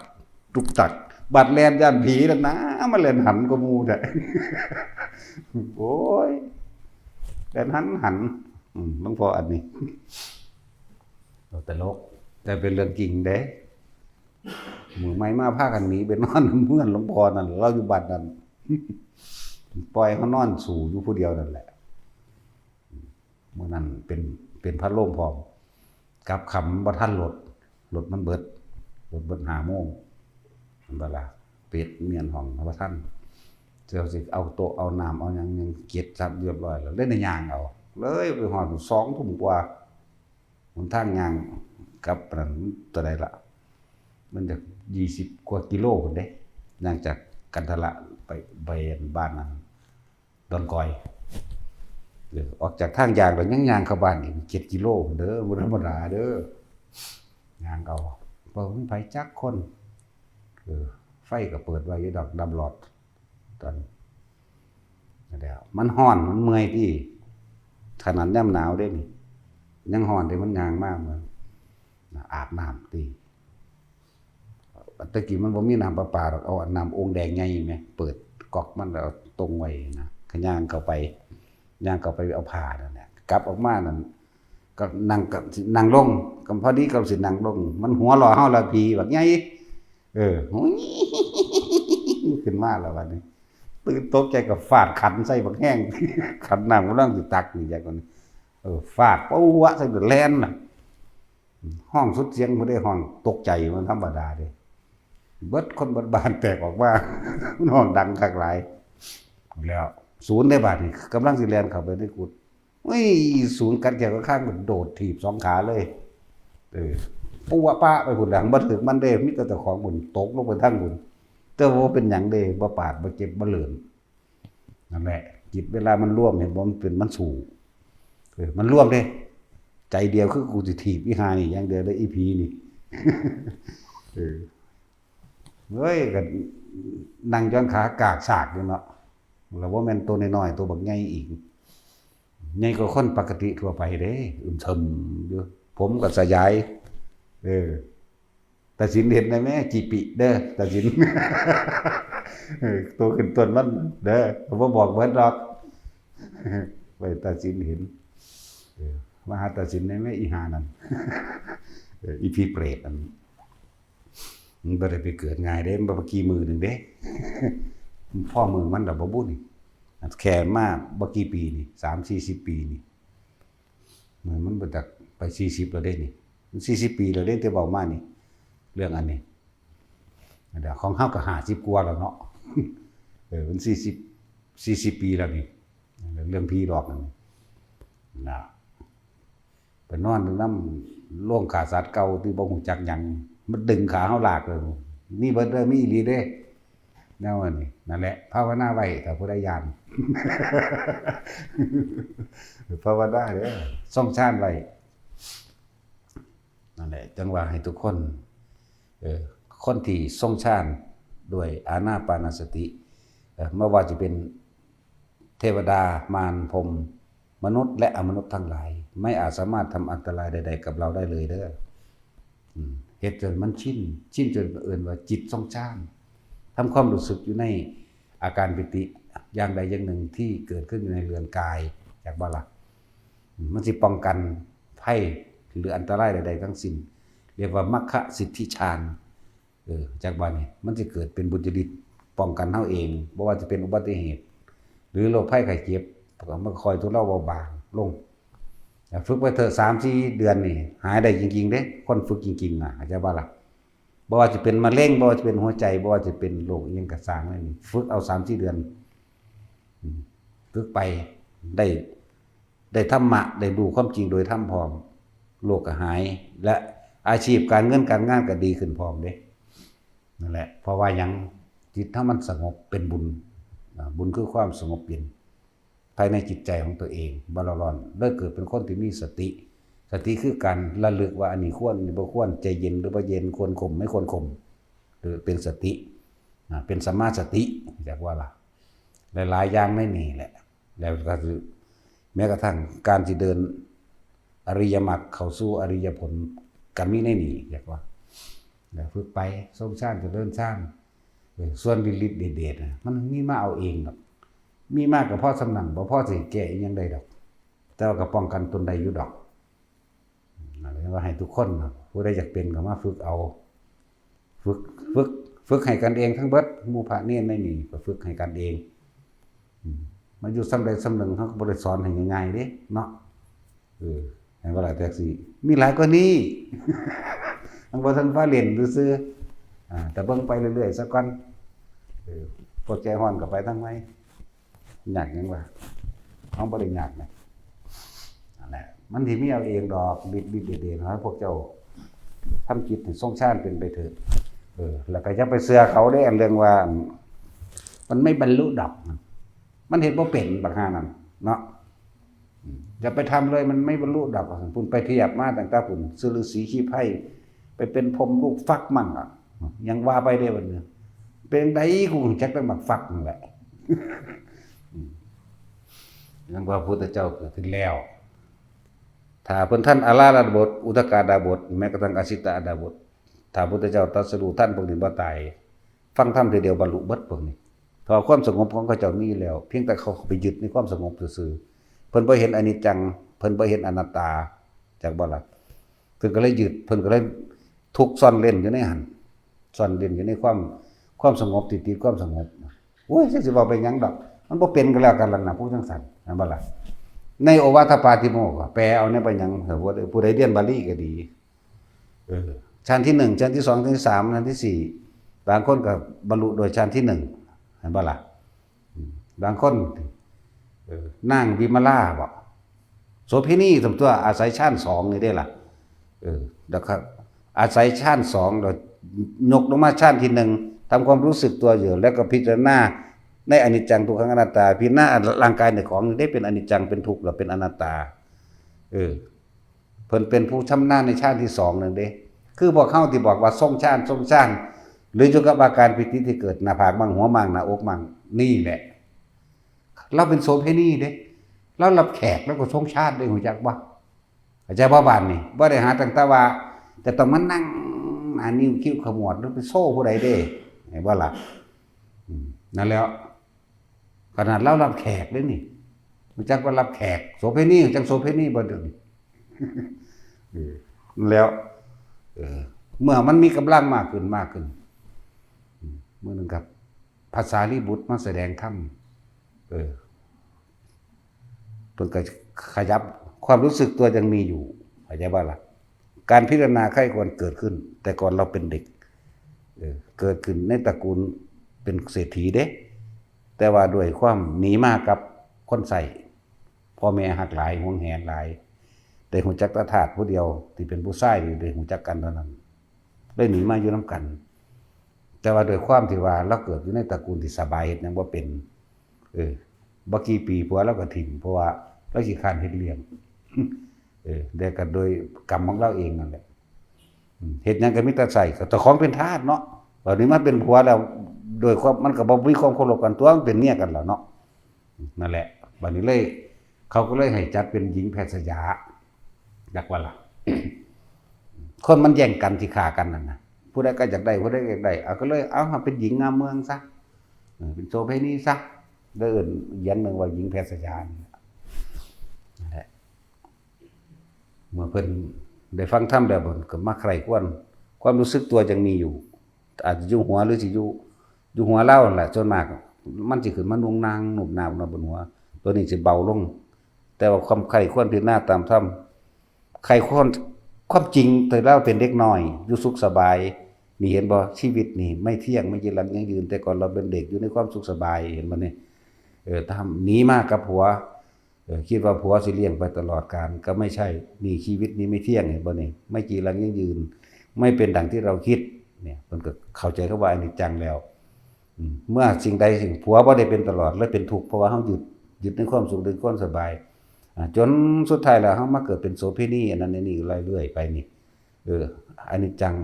ตุกตัก บาดแล่นย่านผีนั่นนะ มาแล่นหันกว่าหมู่แท้ โอ้ย แล่นหันหัน อืม หลวงพ่ออันนี้ ตลก แต่เป็นเรื่องจริงเด้ มื้อใหม่มาพากันหนีไปนอนเฮือนหลวงพ่อนั่น ลาวอยู่บ้านนั่น ปล่อยเฮานอนสู้อยู่ผู้เดียวนั่นแหละ มื้อนั้นเป็น เป็นพาโลงพร้อม กลับค่ำบ่ทันรถ รถมันเบิด รถเบิดห้าโมง แม่นบ่ล่ะ ปิดเมียนห้องบ่ทัน เจ้าสิเอาโต๊ะเอาน้ำเอาหยัง ยังเก็บสับเรียบร้อยแล้ว เลยได้ย่างเอา เลยไปฮอดสองทุ่มกว่า หนทางย่างกลับนั่นเท่าใดล่ะ มันจะยี่สิบกว่ากิโลพุ้นเด้ ย่างจากกันทะละไป ไปบ้านนั้น ดอนกอย เออ ออกจากทางย่างแล้วยังย่างเข้าบ้านอีกเจ็ดกิโลพุ้นเด้อ บ่ธรรมดาเด้อ ย่างเอา บ่มีไผจักคน เออ ไฟก็เปิดไว้อยู่ดอก ดับหลอด ตอน นั่นแหละ มันฮ้อน มันเมื่อยติ ขนาดยามหนาวเด้นี่ ยังฮ้อนเด้ มันย่างมา มัน อาบน้ำติ แต่กี้มันบ่มีน้ำประปาดอก เอาน้ำโอ่งแดงใหญ่แหม เปิดก๊อกมันแล้วเอาตรงไว้นะ ก็ย่างเข้าไป ย่างเข้าไปเอาผ้านั่นแหละ กลับออกมานั่น ก็นั่ง ก็สินั่งลง ก็พอดีก็สินั่งลง มันหัวเราะเฮาละ ผีบักใหญ่ เออ ขึ้นมาแล้วบัดนี้ ตื่นตกใจก็ฟาดขันใส่บักแฮง ขันน้ำกำลังสิตักนี่ จักคน เออ ฟาด ปุ๊วะ ใส่แล่นน่ะ ฮ้องสุดเสียงพุ้นเด้ ฮ้องตกใจ มันธรรมดาเด้ เบิดคนเบิดบ้านแตกออกมา มันฮ้องดังคักหลาย แล้วศูนย์ได้บาดนี่ กำลังสิแล่นเข้าไปในกุฏิ อุ้ย ศูนย์กัดแข้งกัดขา มันโดดถีบสองขาเลย เออ ปุ๊วะปะไปพุ้น หลังบ่ถืกมันเด้ มีแต่เจ้าของพุ้น ตกลงไปทางพุ้น แต่ว่าบ่เป็นหยังเด้ บ่ปาด บ่เจ็บ บ่เลิน นั่นแหละ จิตเวลามันรวม เห็นบ่ มันเป็น มันสู้ เออ มันรวมเด้ ใจเดียวคือกูสิถีบอีห่านี่อย่างเดียวเลย อีผีนี่ เออ เฮ้ย ก็นั่งจนขากากสากอยู่เนาะ แล้วบ่แม่นตัวน้อยๆ ตัวบักใหญ่อีก ใหญ่กว่าคนปกติทั่วไปเด้ อึมเชิมอยู่ ผมก็สยาย เออ ตาสินเห็นได้ไหม จิปิเด้อ ตาสิน เออ ตัวขึ้นต้นมันเด้อ ผมบ่บอกเบิดดอก ไว้ตาสินเห็น เออ มาหาตาสินได้ไหม อีห่านั่น เออ อีผีเปรตอัน มันบ่ได้ไปเกิดง่ายเด้ มันบ่กี่มื้อหนึ่งเด้ พ่อมื้อมันดอกบ่บุญ แค่มาบ่กี่ปีนี่ สามสี่สิบปีนี่ มัน มันบ่จักไปสี่สิบแล้วเด้นี่ มันสี่สิบปีแล้วเด้ แต่เว้ามานี่ เรื่องอันนี้ เดี๋ยวของเฮาก็ห้าสิบกว่าแล้วเนาะ เออ มันสี่สิบ สี่สิบปีแล้วนี่ เรื่องผีหลอกนั่นนะ ไปนอนอยู่นำโรงฆ่าสัตว์เก่าที่บ่ฮู้จักหยัง มันดึงขาเฮาลากเลย มีเบิดเด้อ มีอีหลีเด้ แนวอันนี้ นั่นแหละ ภาวนาไว้ ถ้าผู้ใดย้าน ภาวนาเด้อ ทรงฌานไว้ นั่นแหละ จั่งว่าให้ทุกคน เออ คนที่ทรงฌานด้วยอานาปานสติ เออ ไม่ว่าจะเป็นเทวดา มาร พรหม มนุษย์และอมนุษย์ทั้งหลาย ไม่อาจสามารถทำอันตรายใดๆ กับเราได้เลยเด้อ อืม เฮ็ดจนมันชิน ชินจนเอิ้นว่าจิตทรงฌาน ทำความรู้สึกอยู่ในอาการปีติอย่างใดอย่างหนึ่งที่เกิดขึ้นอยู่ในเรือนกาย จักบ่ล่ะ อืม มันสิป้องกันภัยหรืออันตรายใดๆ ทั้งสิ้น เรียกว่ามัคคสิทธิฌาน เออ จักบาดนี่ มันสิเกิดเป็นบุญญาฤทธิ์ป้องกันเฮาเอง บ่ว่าจะเป็นอุบัติเหตุ หรือโรคภัยไข้เจ็บ ก็มันค่อยทุเลาเบาบางลง ฝึกไปเถอะ สามสี่เดือนนี่ หายได้จริงๆ เด้ คนฝึกจริงๆ น่ะ เข้าใจบ่ล่ะ บ่ว่าจะเป็นมะเร็ง บ่ว่าจะเป็นหัวใจ บ่ว่าจะเป็นโรคอิหยังก็ซ่างเลยนี่ ฝึกเอาสามสี่เดือน อืม ฝึกไป ได้ ได้ธรรมะ ได้รู้ความจริงโดยธรรมพร้อม โรคก็หาย และอาชีพการเงินการงานก็ดีขึ้นพร้อมเด้ นั่นแหละ เพราะว่าหยัง จิตเฮามันสงบเป็นบุญ อ่า บุญคือความสงบเย็น ภายในจิตใจของตัวเอง บ่เร่าร้อน เลยเกิดเป็นคนที่มีสติ สติคือการระลึกว่าอันนี้ควร อันนี้บ่ควร ใจเย็นหรือบ่เย็น ควรข่ม ไม่ควรข่ม หรือเป็นสติ อ่า เป็นสัมมาสติ เรียกว่าล่ะ หลายๆอย่างในนี่แหละ แล้วก็คือ แม้กระทั่งการที่เดินอริยมรรคเข้าสู่อริยผล ก็มีในนี่ เรียกว่า แล้วฝึกไป ทรงฌาน เจริญฌาน เออ ส่วนฤทธิ์เดชๆน่ะ มันมีมาเอาเองดอก มีมาก็พอส่ำนั้น บ่พอสิแก้อิหยังได้ดอก แต่ว่าก็ป้องกันตนได้อยู่ดอก นั่นเรียกว่าให้ทุกคนนะ ผู้ใดอยากเป็นก็มาฝึกเอา ฝึก ฝึก ฝึกให้กันเองทั้งเบิด หมู่พระเณรในนี่ก็ฝึกให้กันเอง อืม มาอยู่ส่ำใดส่ำหนึ่ง เขาก็บ่ได้สอนให้ง่ายๆเด้เนาะ เออ ให้ว่าหลายแท็กซี่ มีหลายกว่านี้ มันบ่ทันฟ้าเล่นซื่อๆ อ่า แต่เบิ่งไปเรื่อยๆซะก่อน เออ พวกใจฮ้อนก็ไปทางไหน ยากหยังวะ เฮาบ่ได้ยากนะ นั่นแหละ มันสิมีเอาเองดอก ฤทธิ์ๆเดชๆ ให้พวกเจ้าทำจิตให้ทรงฌานเป็นไปเถิด เออ แล้วก็อย่าไปเชื่อเขาเด้ อันเรื่องว่า มันไม่บรรลุดอก มันเฮ็ดบ่เป็น บักห่านั่นเนาะ อืม อย่าไปทำเลย มันไม่บรรลุดอก พุ่นไปเทียบมาตั้งแต่พุ่น ชื่อฤๅษีชีไพร ไปเป็นพรหมลูกฟักมั่งอะ ยังว่าไปเด้บัดนี้ เป็นไดกูจักแต่หมากฟักนั่นแหละ อืม ยังว่าพระพุทธเจ้าเกิดขึ้นแล้ว ถ้าเพิ่นทันอาราธดาบท อุทกาดาบท แม้กระทั่งอสิตาดาบท ถ้าพระพุทธเจ้าตรัสรู้ทันพวกนี้บ่ตาย ฟังธรรมทีเดียวบรรลุเบิดพวกนี้ เพราะความสงบของเขาเจ้ามีอยู่แล้ว เพียงแต่เขาไปยึดในความสงบซื่อๆ เพิ่นบ่เห็นอนิจจัง เพิ่นบ่เห็นอนัตตา จักบ่ล่ะ เพิ่นก็เลยยึด เพิ่นก็เลยทุกข์ซ่อนเร้นอยู่ในหั่น ซ่อนเร้นอยู่ในความ ความสงบ ที่ติดความสงบ โอ้ย จักสิเว้าไปหยังดอก มันบ่เป็นก็แล้วกันล่ะนะ ผู้จังซั่น แม่นบ่ล่ะ ในโอวาทปาติโมกข์ก็แปลเอาในไปหยัง เออ ผู้ใดเรียนบาลีก็ดี เออ ฌานที่หนึ่ง ฌานที่สอง ฌานที่สาม ฌานที่สี่ บางคนก็บรรลุโดยฌานที่หนึ่ง เห็นบ่ล่ะ อืม บางคน เออ นางวิมลาบ่ โสเภณีสมตัว อาศัยฌานสองนี่เด้ล่ะ เออ แล้วก็อาศัยฌานสอง แล้วยกลงมาฌานที่หนึ่ง ทำความรู้สึกตัวอยู่ แล้วก็พิจารณาในอนิจจังทุกขังอนัตตา พิจารณาร่างกายในของนี่ได้เป็นอนิจจัง เป็นทุกข์ และเป็นอนัตตา เออ เพิ่นเป็นผู้ชำนาญในฌานที่สองนั่นเด้ คือพวกเฮาที่บอกว่าทรงฌาน ทรงฌาน หรืออยู่กับอาการปีติที่เกิดหน้าผากมั่ง หัวมั่ง หน้าอกมั่ง นี่แหละ ลาวเป็นโสเภณีเด้ ลาวรับแขก ลาวก็ทรงฌานเด้ ฮู้จักบ่ เข้าใจบ่ บาดนี้ บ่ได้หาตั้งแต่ว่าจะต้องมานั่งหน้านิ้วคิ้วขมวด หรือไปโซ่ผู้ใดเด้ เห็นบ่ล่ะ อืม นั่นแหล้ว ขนาดลาวรับแขกเด้นี่ ฮู้จักว่ารับแขก โสเภณี ฮู้จักโสเภณีบ่เดี๋ยวนี้ เออ แล้ว เออ เมื่อมันมีกำลังมากขึ้น มากขึ้น อืม มื้อหนึ่งครับ พระสารีบุตรมาแสดงธรรม เออ เพิ่นก็ขยับ ความรู้สึกตัวยังมีอยู่ เข้าใจบ่ล่ะ การพิจารณาใคร่ครวญเกิดขึ้น แต่ก่อนเราเป็นเด็ก เออ เกิดขึ้นในตระกูลเป็นเศรษฐีเด้ แต่ว่าด้วยความหนีมากับคนใช้ พ่อแม่ฮักหลาย หวงแหนหลาย ได้ฮู้จักแต่ทาสผู้เดียวที่เป็นผู้ชาย ที่ได้ฮู้จักกันเท่านั้น ได้หนีมาอยู่นำกัน แต่ว่าด้วยความที่ว่าลาวเกิดอยู่ในตระกูลที่สบาย เฮ็ดหยังบ่เป็น เออ บ่กี่ปีผัวลาวก็ถิ่ม เพราะว่าลาวขี้คร้านเฮ็ดเลี้ยง เออ แต่ก็โดยกรรมของลาวเองนั่นแหละ อืม เฮ็ดหยังก็มีแต่ใช้ ก็เจ้าของเป็นทาสเนาะ บัดนี้มาเป็นผัวแล้ว โดยความ มันก็บ่มีความเคารพกัน ตัวมันเป็นเมียกันแล้วเนาะ นั่นแหละ บัดนี้เลย เขาก็เลยให้จัดเป็นหญิงแพทย์สยา จักว่าล่ะ คนมันแย่งกันสิฆ่ากันนั่นน่ะ ผู้ใดก็อยากได้ ผู้ใดก็อยากได้ เอาก็เลย เอามาเป็นหญิงงามเมืองซะ เออ เป็นโสเภณีซะ แล้วเอิ้นอีกอย่างหนึ่งว่าหญิงแพทย์สยานี่แหละ นั่นแหละ เมื่อเพิ่นได้ฟังธรรมแล้ว เพิ่นก็มาใคร่ครวญ ความรู้สึกตัวยังมีอยู่ อาจจะอยู่หัวหรือสิอยู่ อยู่หัวลาวนั่นแหละ ส่วนมากมันสิขึ้นมานุ่งนางนุ่มนามเนาะบนหัว ตัวนี้สิเบาลง แต่ว่าความใคร่ครวญพิจารณาตามธรรม ใคร่ครวญความจริง แต่ลาวเป็นเด็กน้อย อยู่สุขสบาย นี่เห็นบ่ ชีวิตนี่ไม่เที่ยง ไม่จีรังยั่งยืน แต่ก่อนเราเป็นเด็กอยู่ในความสุขสบาย เห็นบ่นี่ เออ ทำ หนีมากับผัว เออ คิดว่าผัวสิเลี้ยงไปตลอดกาล ก็ไม่ใช่ นี่ชีวิตนี้ไม่เที่ยง เห็นบ่นี่ ไม่จีรังยั่งยืน ไม่เป็นดังที่เราคิด เนี่ย เพิ่นก็เข้าใจคำว่าอนิจจังแล้ว อืม เมื่อสิ่งใดสิ่ง ผัวบ่ได้เป็นตลอด เลยเป็นทุกข์ เพราะว่าเฮายึด ยึดในความสุข ในความสบาย อ่า จนสุดท้ายแล้วเฮามาเกิดเป็นโสเภณี อันนั้นอันนี้เรื่อยๆไปนี่ เออ อนิจจัง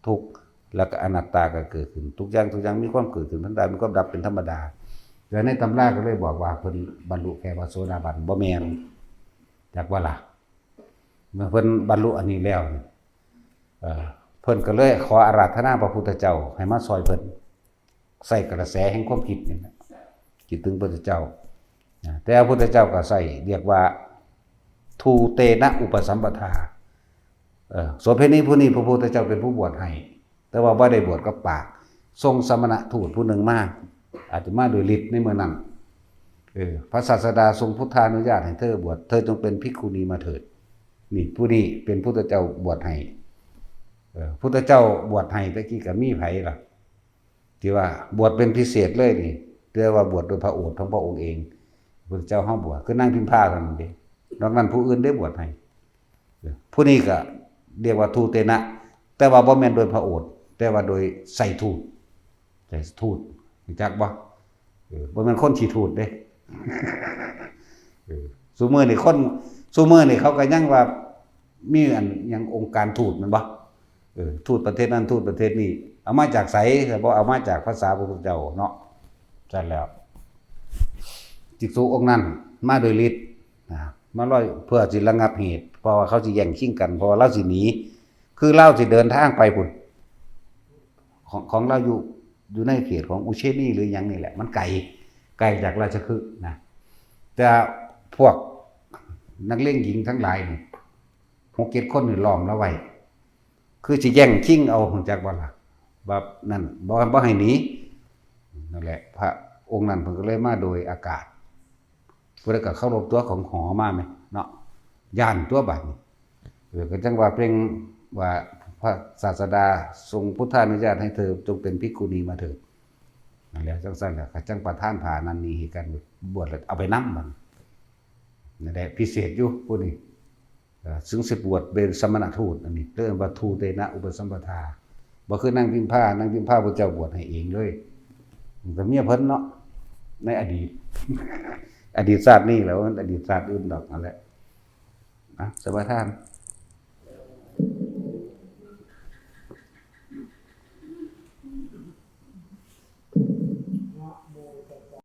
ทุกข์ แล้วก็อนัตตาก็เกิดขึ้น ทุกอย่างทุกอย่างมีความเกิดขึ้นธรรมดา มีความดับเป็นธรรมดา แต่ในตำราก็เลยบอกว่าเพิ่นบรรลุแค่ว่าโสดาบัน บ่แม่น จักว่าล่ะ เมื่อเพิ่นบรรลุอันนี้แล้วนี่ เอ่อ เพิ่นก็เลยขออาราธนาพระพุทธเจ้าให้มาซอยเพิ่น ใส่กระแสแห่งความคิดนี่แหละ คิดถึงพระพุทธเจ้านะ แต่พระพุทธเจ้าก็ใส่เรียกว่า ทูเตนะอุปสัมปทา เอ่อ โสเภณีผู้นี้พระพุทธเจ้าเป็นผู้บวชให้ แต่ว่าบ่ได้บวชกับปาก ส่งสมณทูตผู้หนึ่งมา อาจจะมาโดยฤทธิ์ในเมื่อนั้น เออ พระศาสดาทรงพุทธานุญาตให้เธอบวช เธอจงเป็นภิกขุณีมาเถิด นี่ ผู้นี้เป็นพุทธเจ้าบวชให้ เออ พุทธเจ้าบวชให้ตะกี้ก็มีไผล่ะ ที่ว่าบวชเป็นพิเศษเลยนี่ เรียกว่าบวชโดยพระโอษฐ์ของพระองค์เอง พุทธเจ้าเฮาบวช คือนางพิมพาเท่านั้นเด้ นอกนั้นผู้อื่นได้บวชให้ เออ ผู้นี้ก็เรียกว่าทูเตนะ แต่ว่าบ่แม่นโดยพระโอษฐ์ แต่ว่าโดยใส่ทูต ใส่ทูต รู้จักบ่? เออ บ่แม่นคนขี้ทูตเด้ เออ ซุมื้อนี่คน ซุมื้อนี่เขาก็ยังว่ามีอันหยังองค์การทูตแม่นบ่? เออ ทูตประเทศนั้น ทูตประเทศนี้ เอามาจากไส ก็บ่เอามาจากภาษาพระพุทธเจ้าเนาะ ซั่นแล้ว ภิกษุองค์นั้นมาโดยฤทธิ์นะ มาลอยเพื่อสิระงับเหตุ เพราะว่าเขาสิแย่งชิงกัน เพราะว่าลาวสิหนี คือลาวสิเดินทางไปพุ้น ของ ของลาวอยู่ อยู่ในเขตของอุเชนีหรือหยังนี่แหละ มันไกล ไกลจากราชคฤห์นะ แต่พวกนักเลงหญิงทั้งหลายนี่ หกเจ็ดคนนี่ล้อมลาวไว้ คือสิแย่งชิงเอา รู้จักบ่ล่ะ แบบนั้น บ่ บ่ให้หนี นั่นแหละ พระองค์นั้นเพิ่นก็เลยมาโดยอากาศ ผู้ใดก็เคารพตัวของหอมาแหมเนาะ ย้านตัวบัดนี้ เออ ก็จั่งว่าเปล่งว่าพระศาสดาทรงพุทธานุญาตให้เธอจงเป็นภิกขุณีมาเถิด นั่นแหละ จั่งซั่นแหละ ก็จั่งประทานผ้านั้นนี้ให้กัน บวชแล้วเอาไปนำบัดนี้ นั่นแหละ พิเศษอยู่ผู้นี้ เอ่อ ซึ่งสิบวชเป็นสมณทูต อันนี้เรียกว่าทูเตนะอุปสัมปทา บ่คือนางพิมพา นางพิมพาพระเจ้าบวชให้เองเลย มันก็เมียเพิ่นเนาะ ในอดีต อดีตชาตินี้แหละ มันอดีตชาติอื่นดอกนั่นแหละ อ่ะ สมาทาน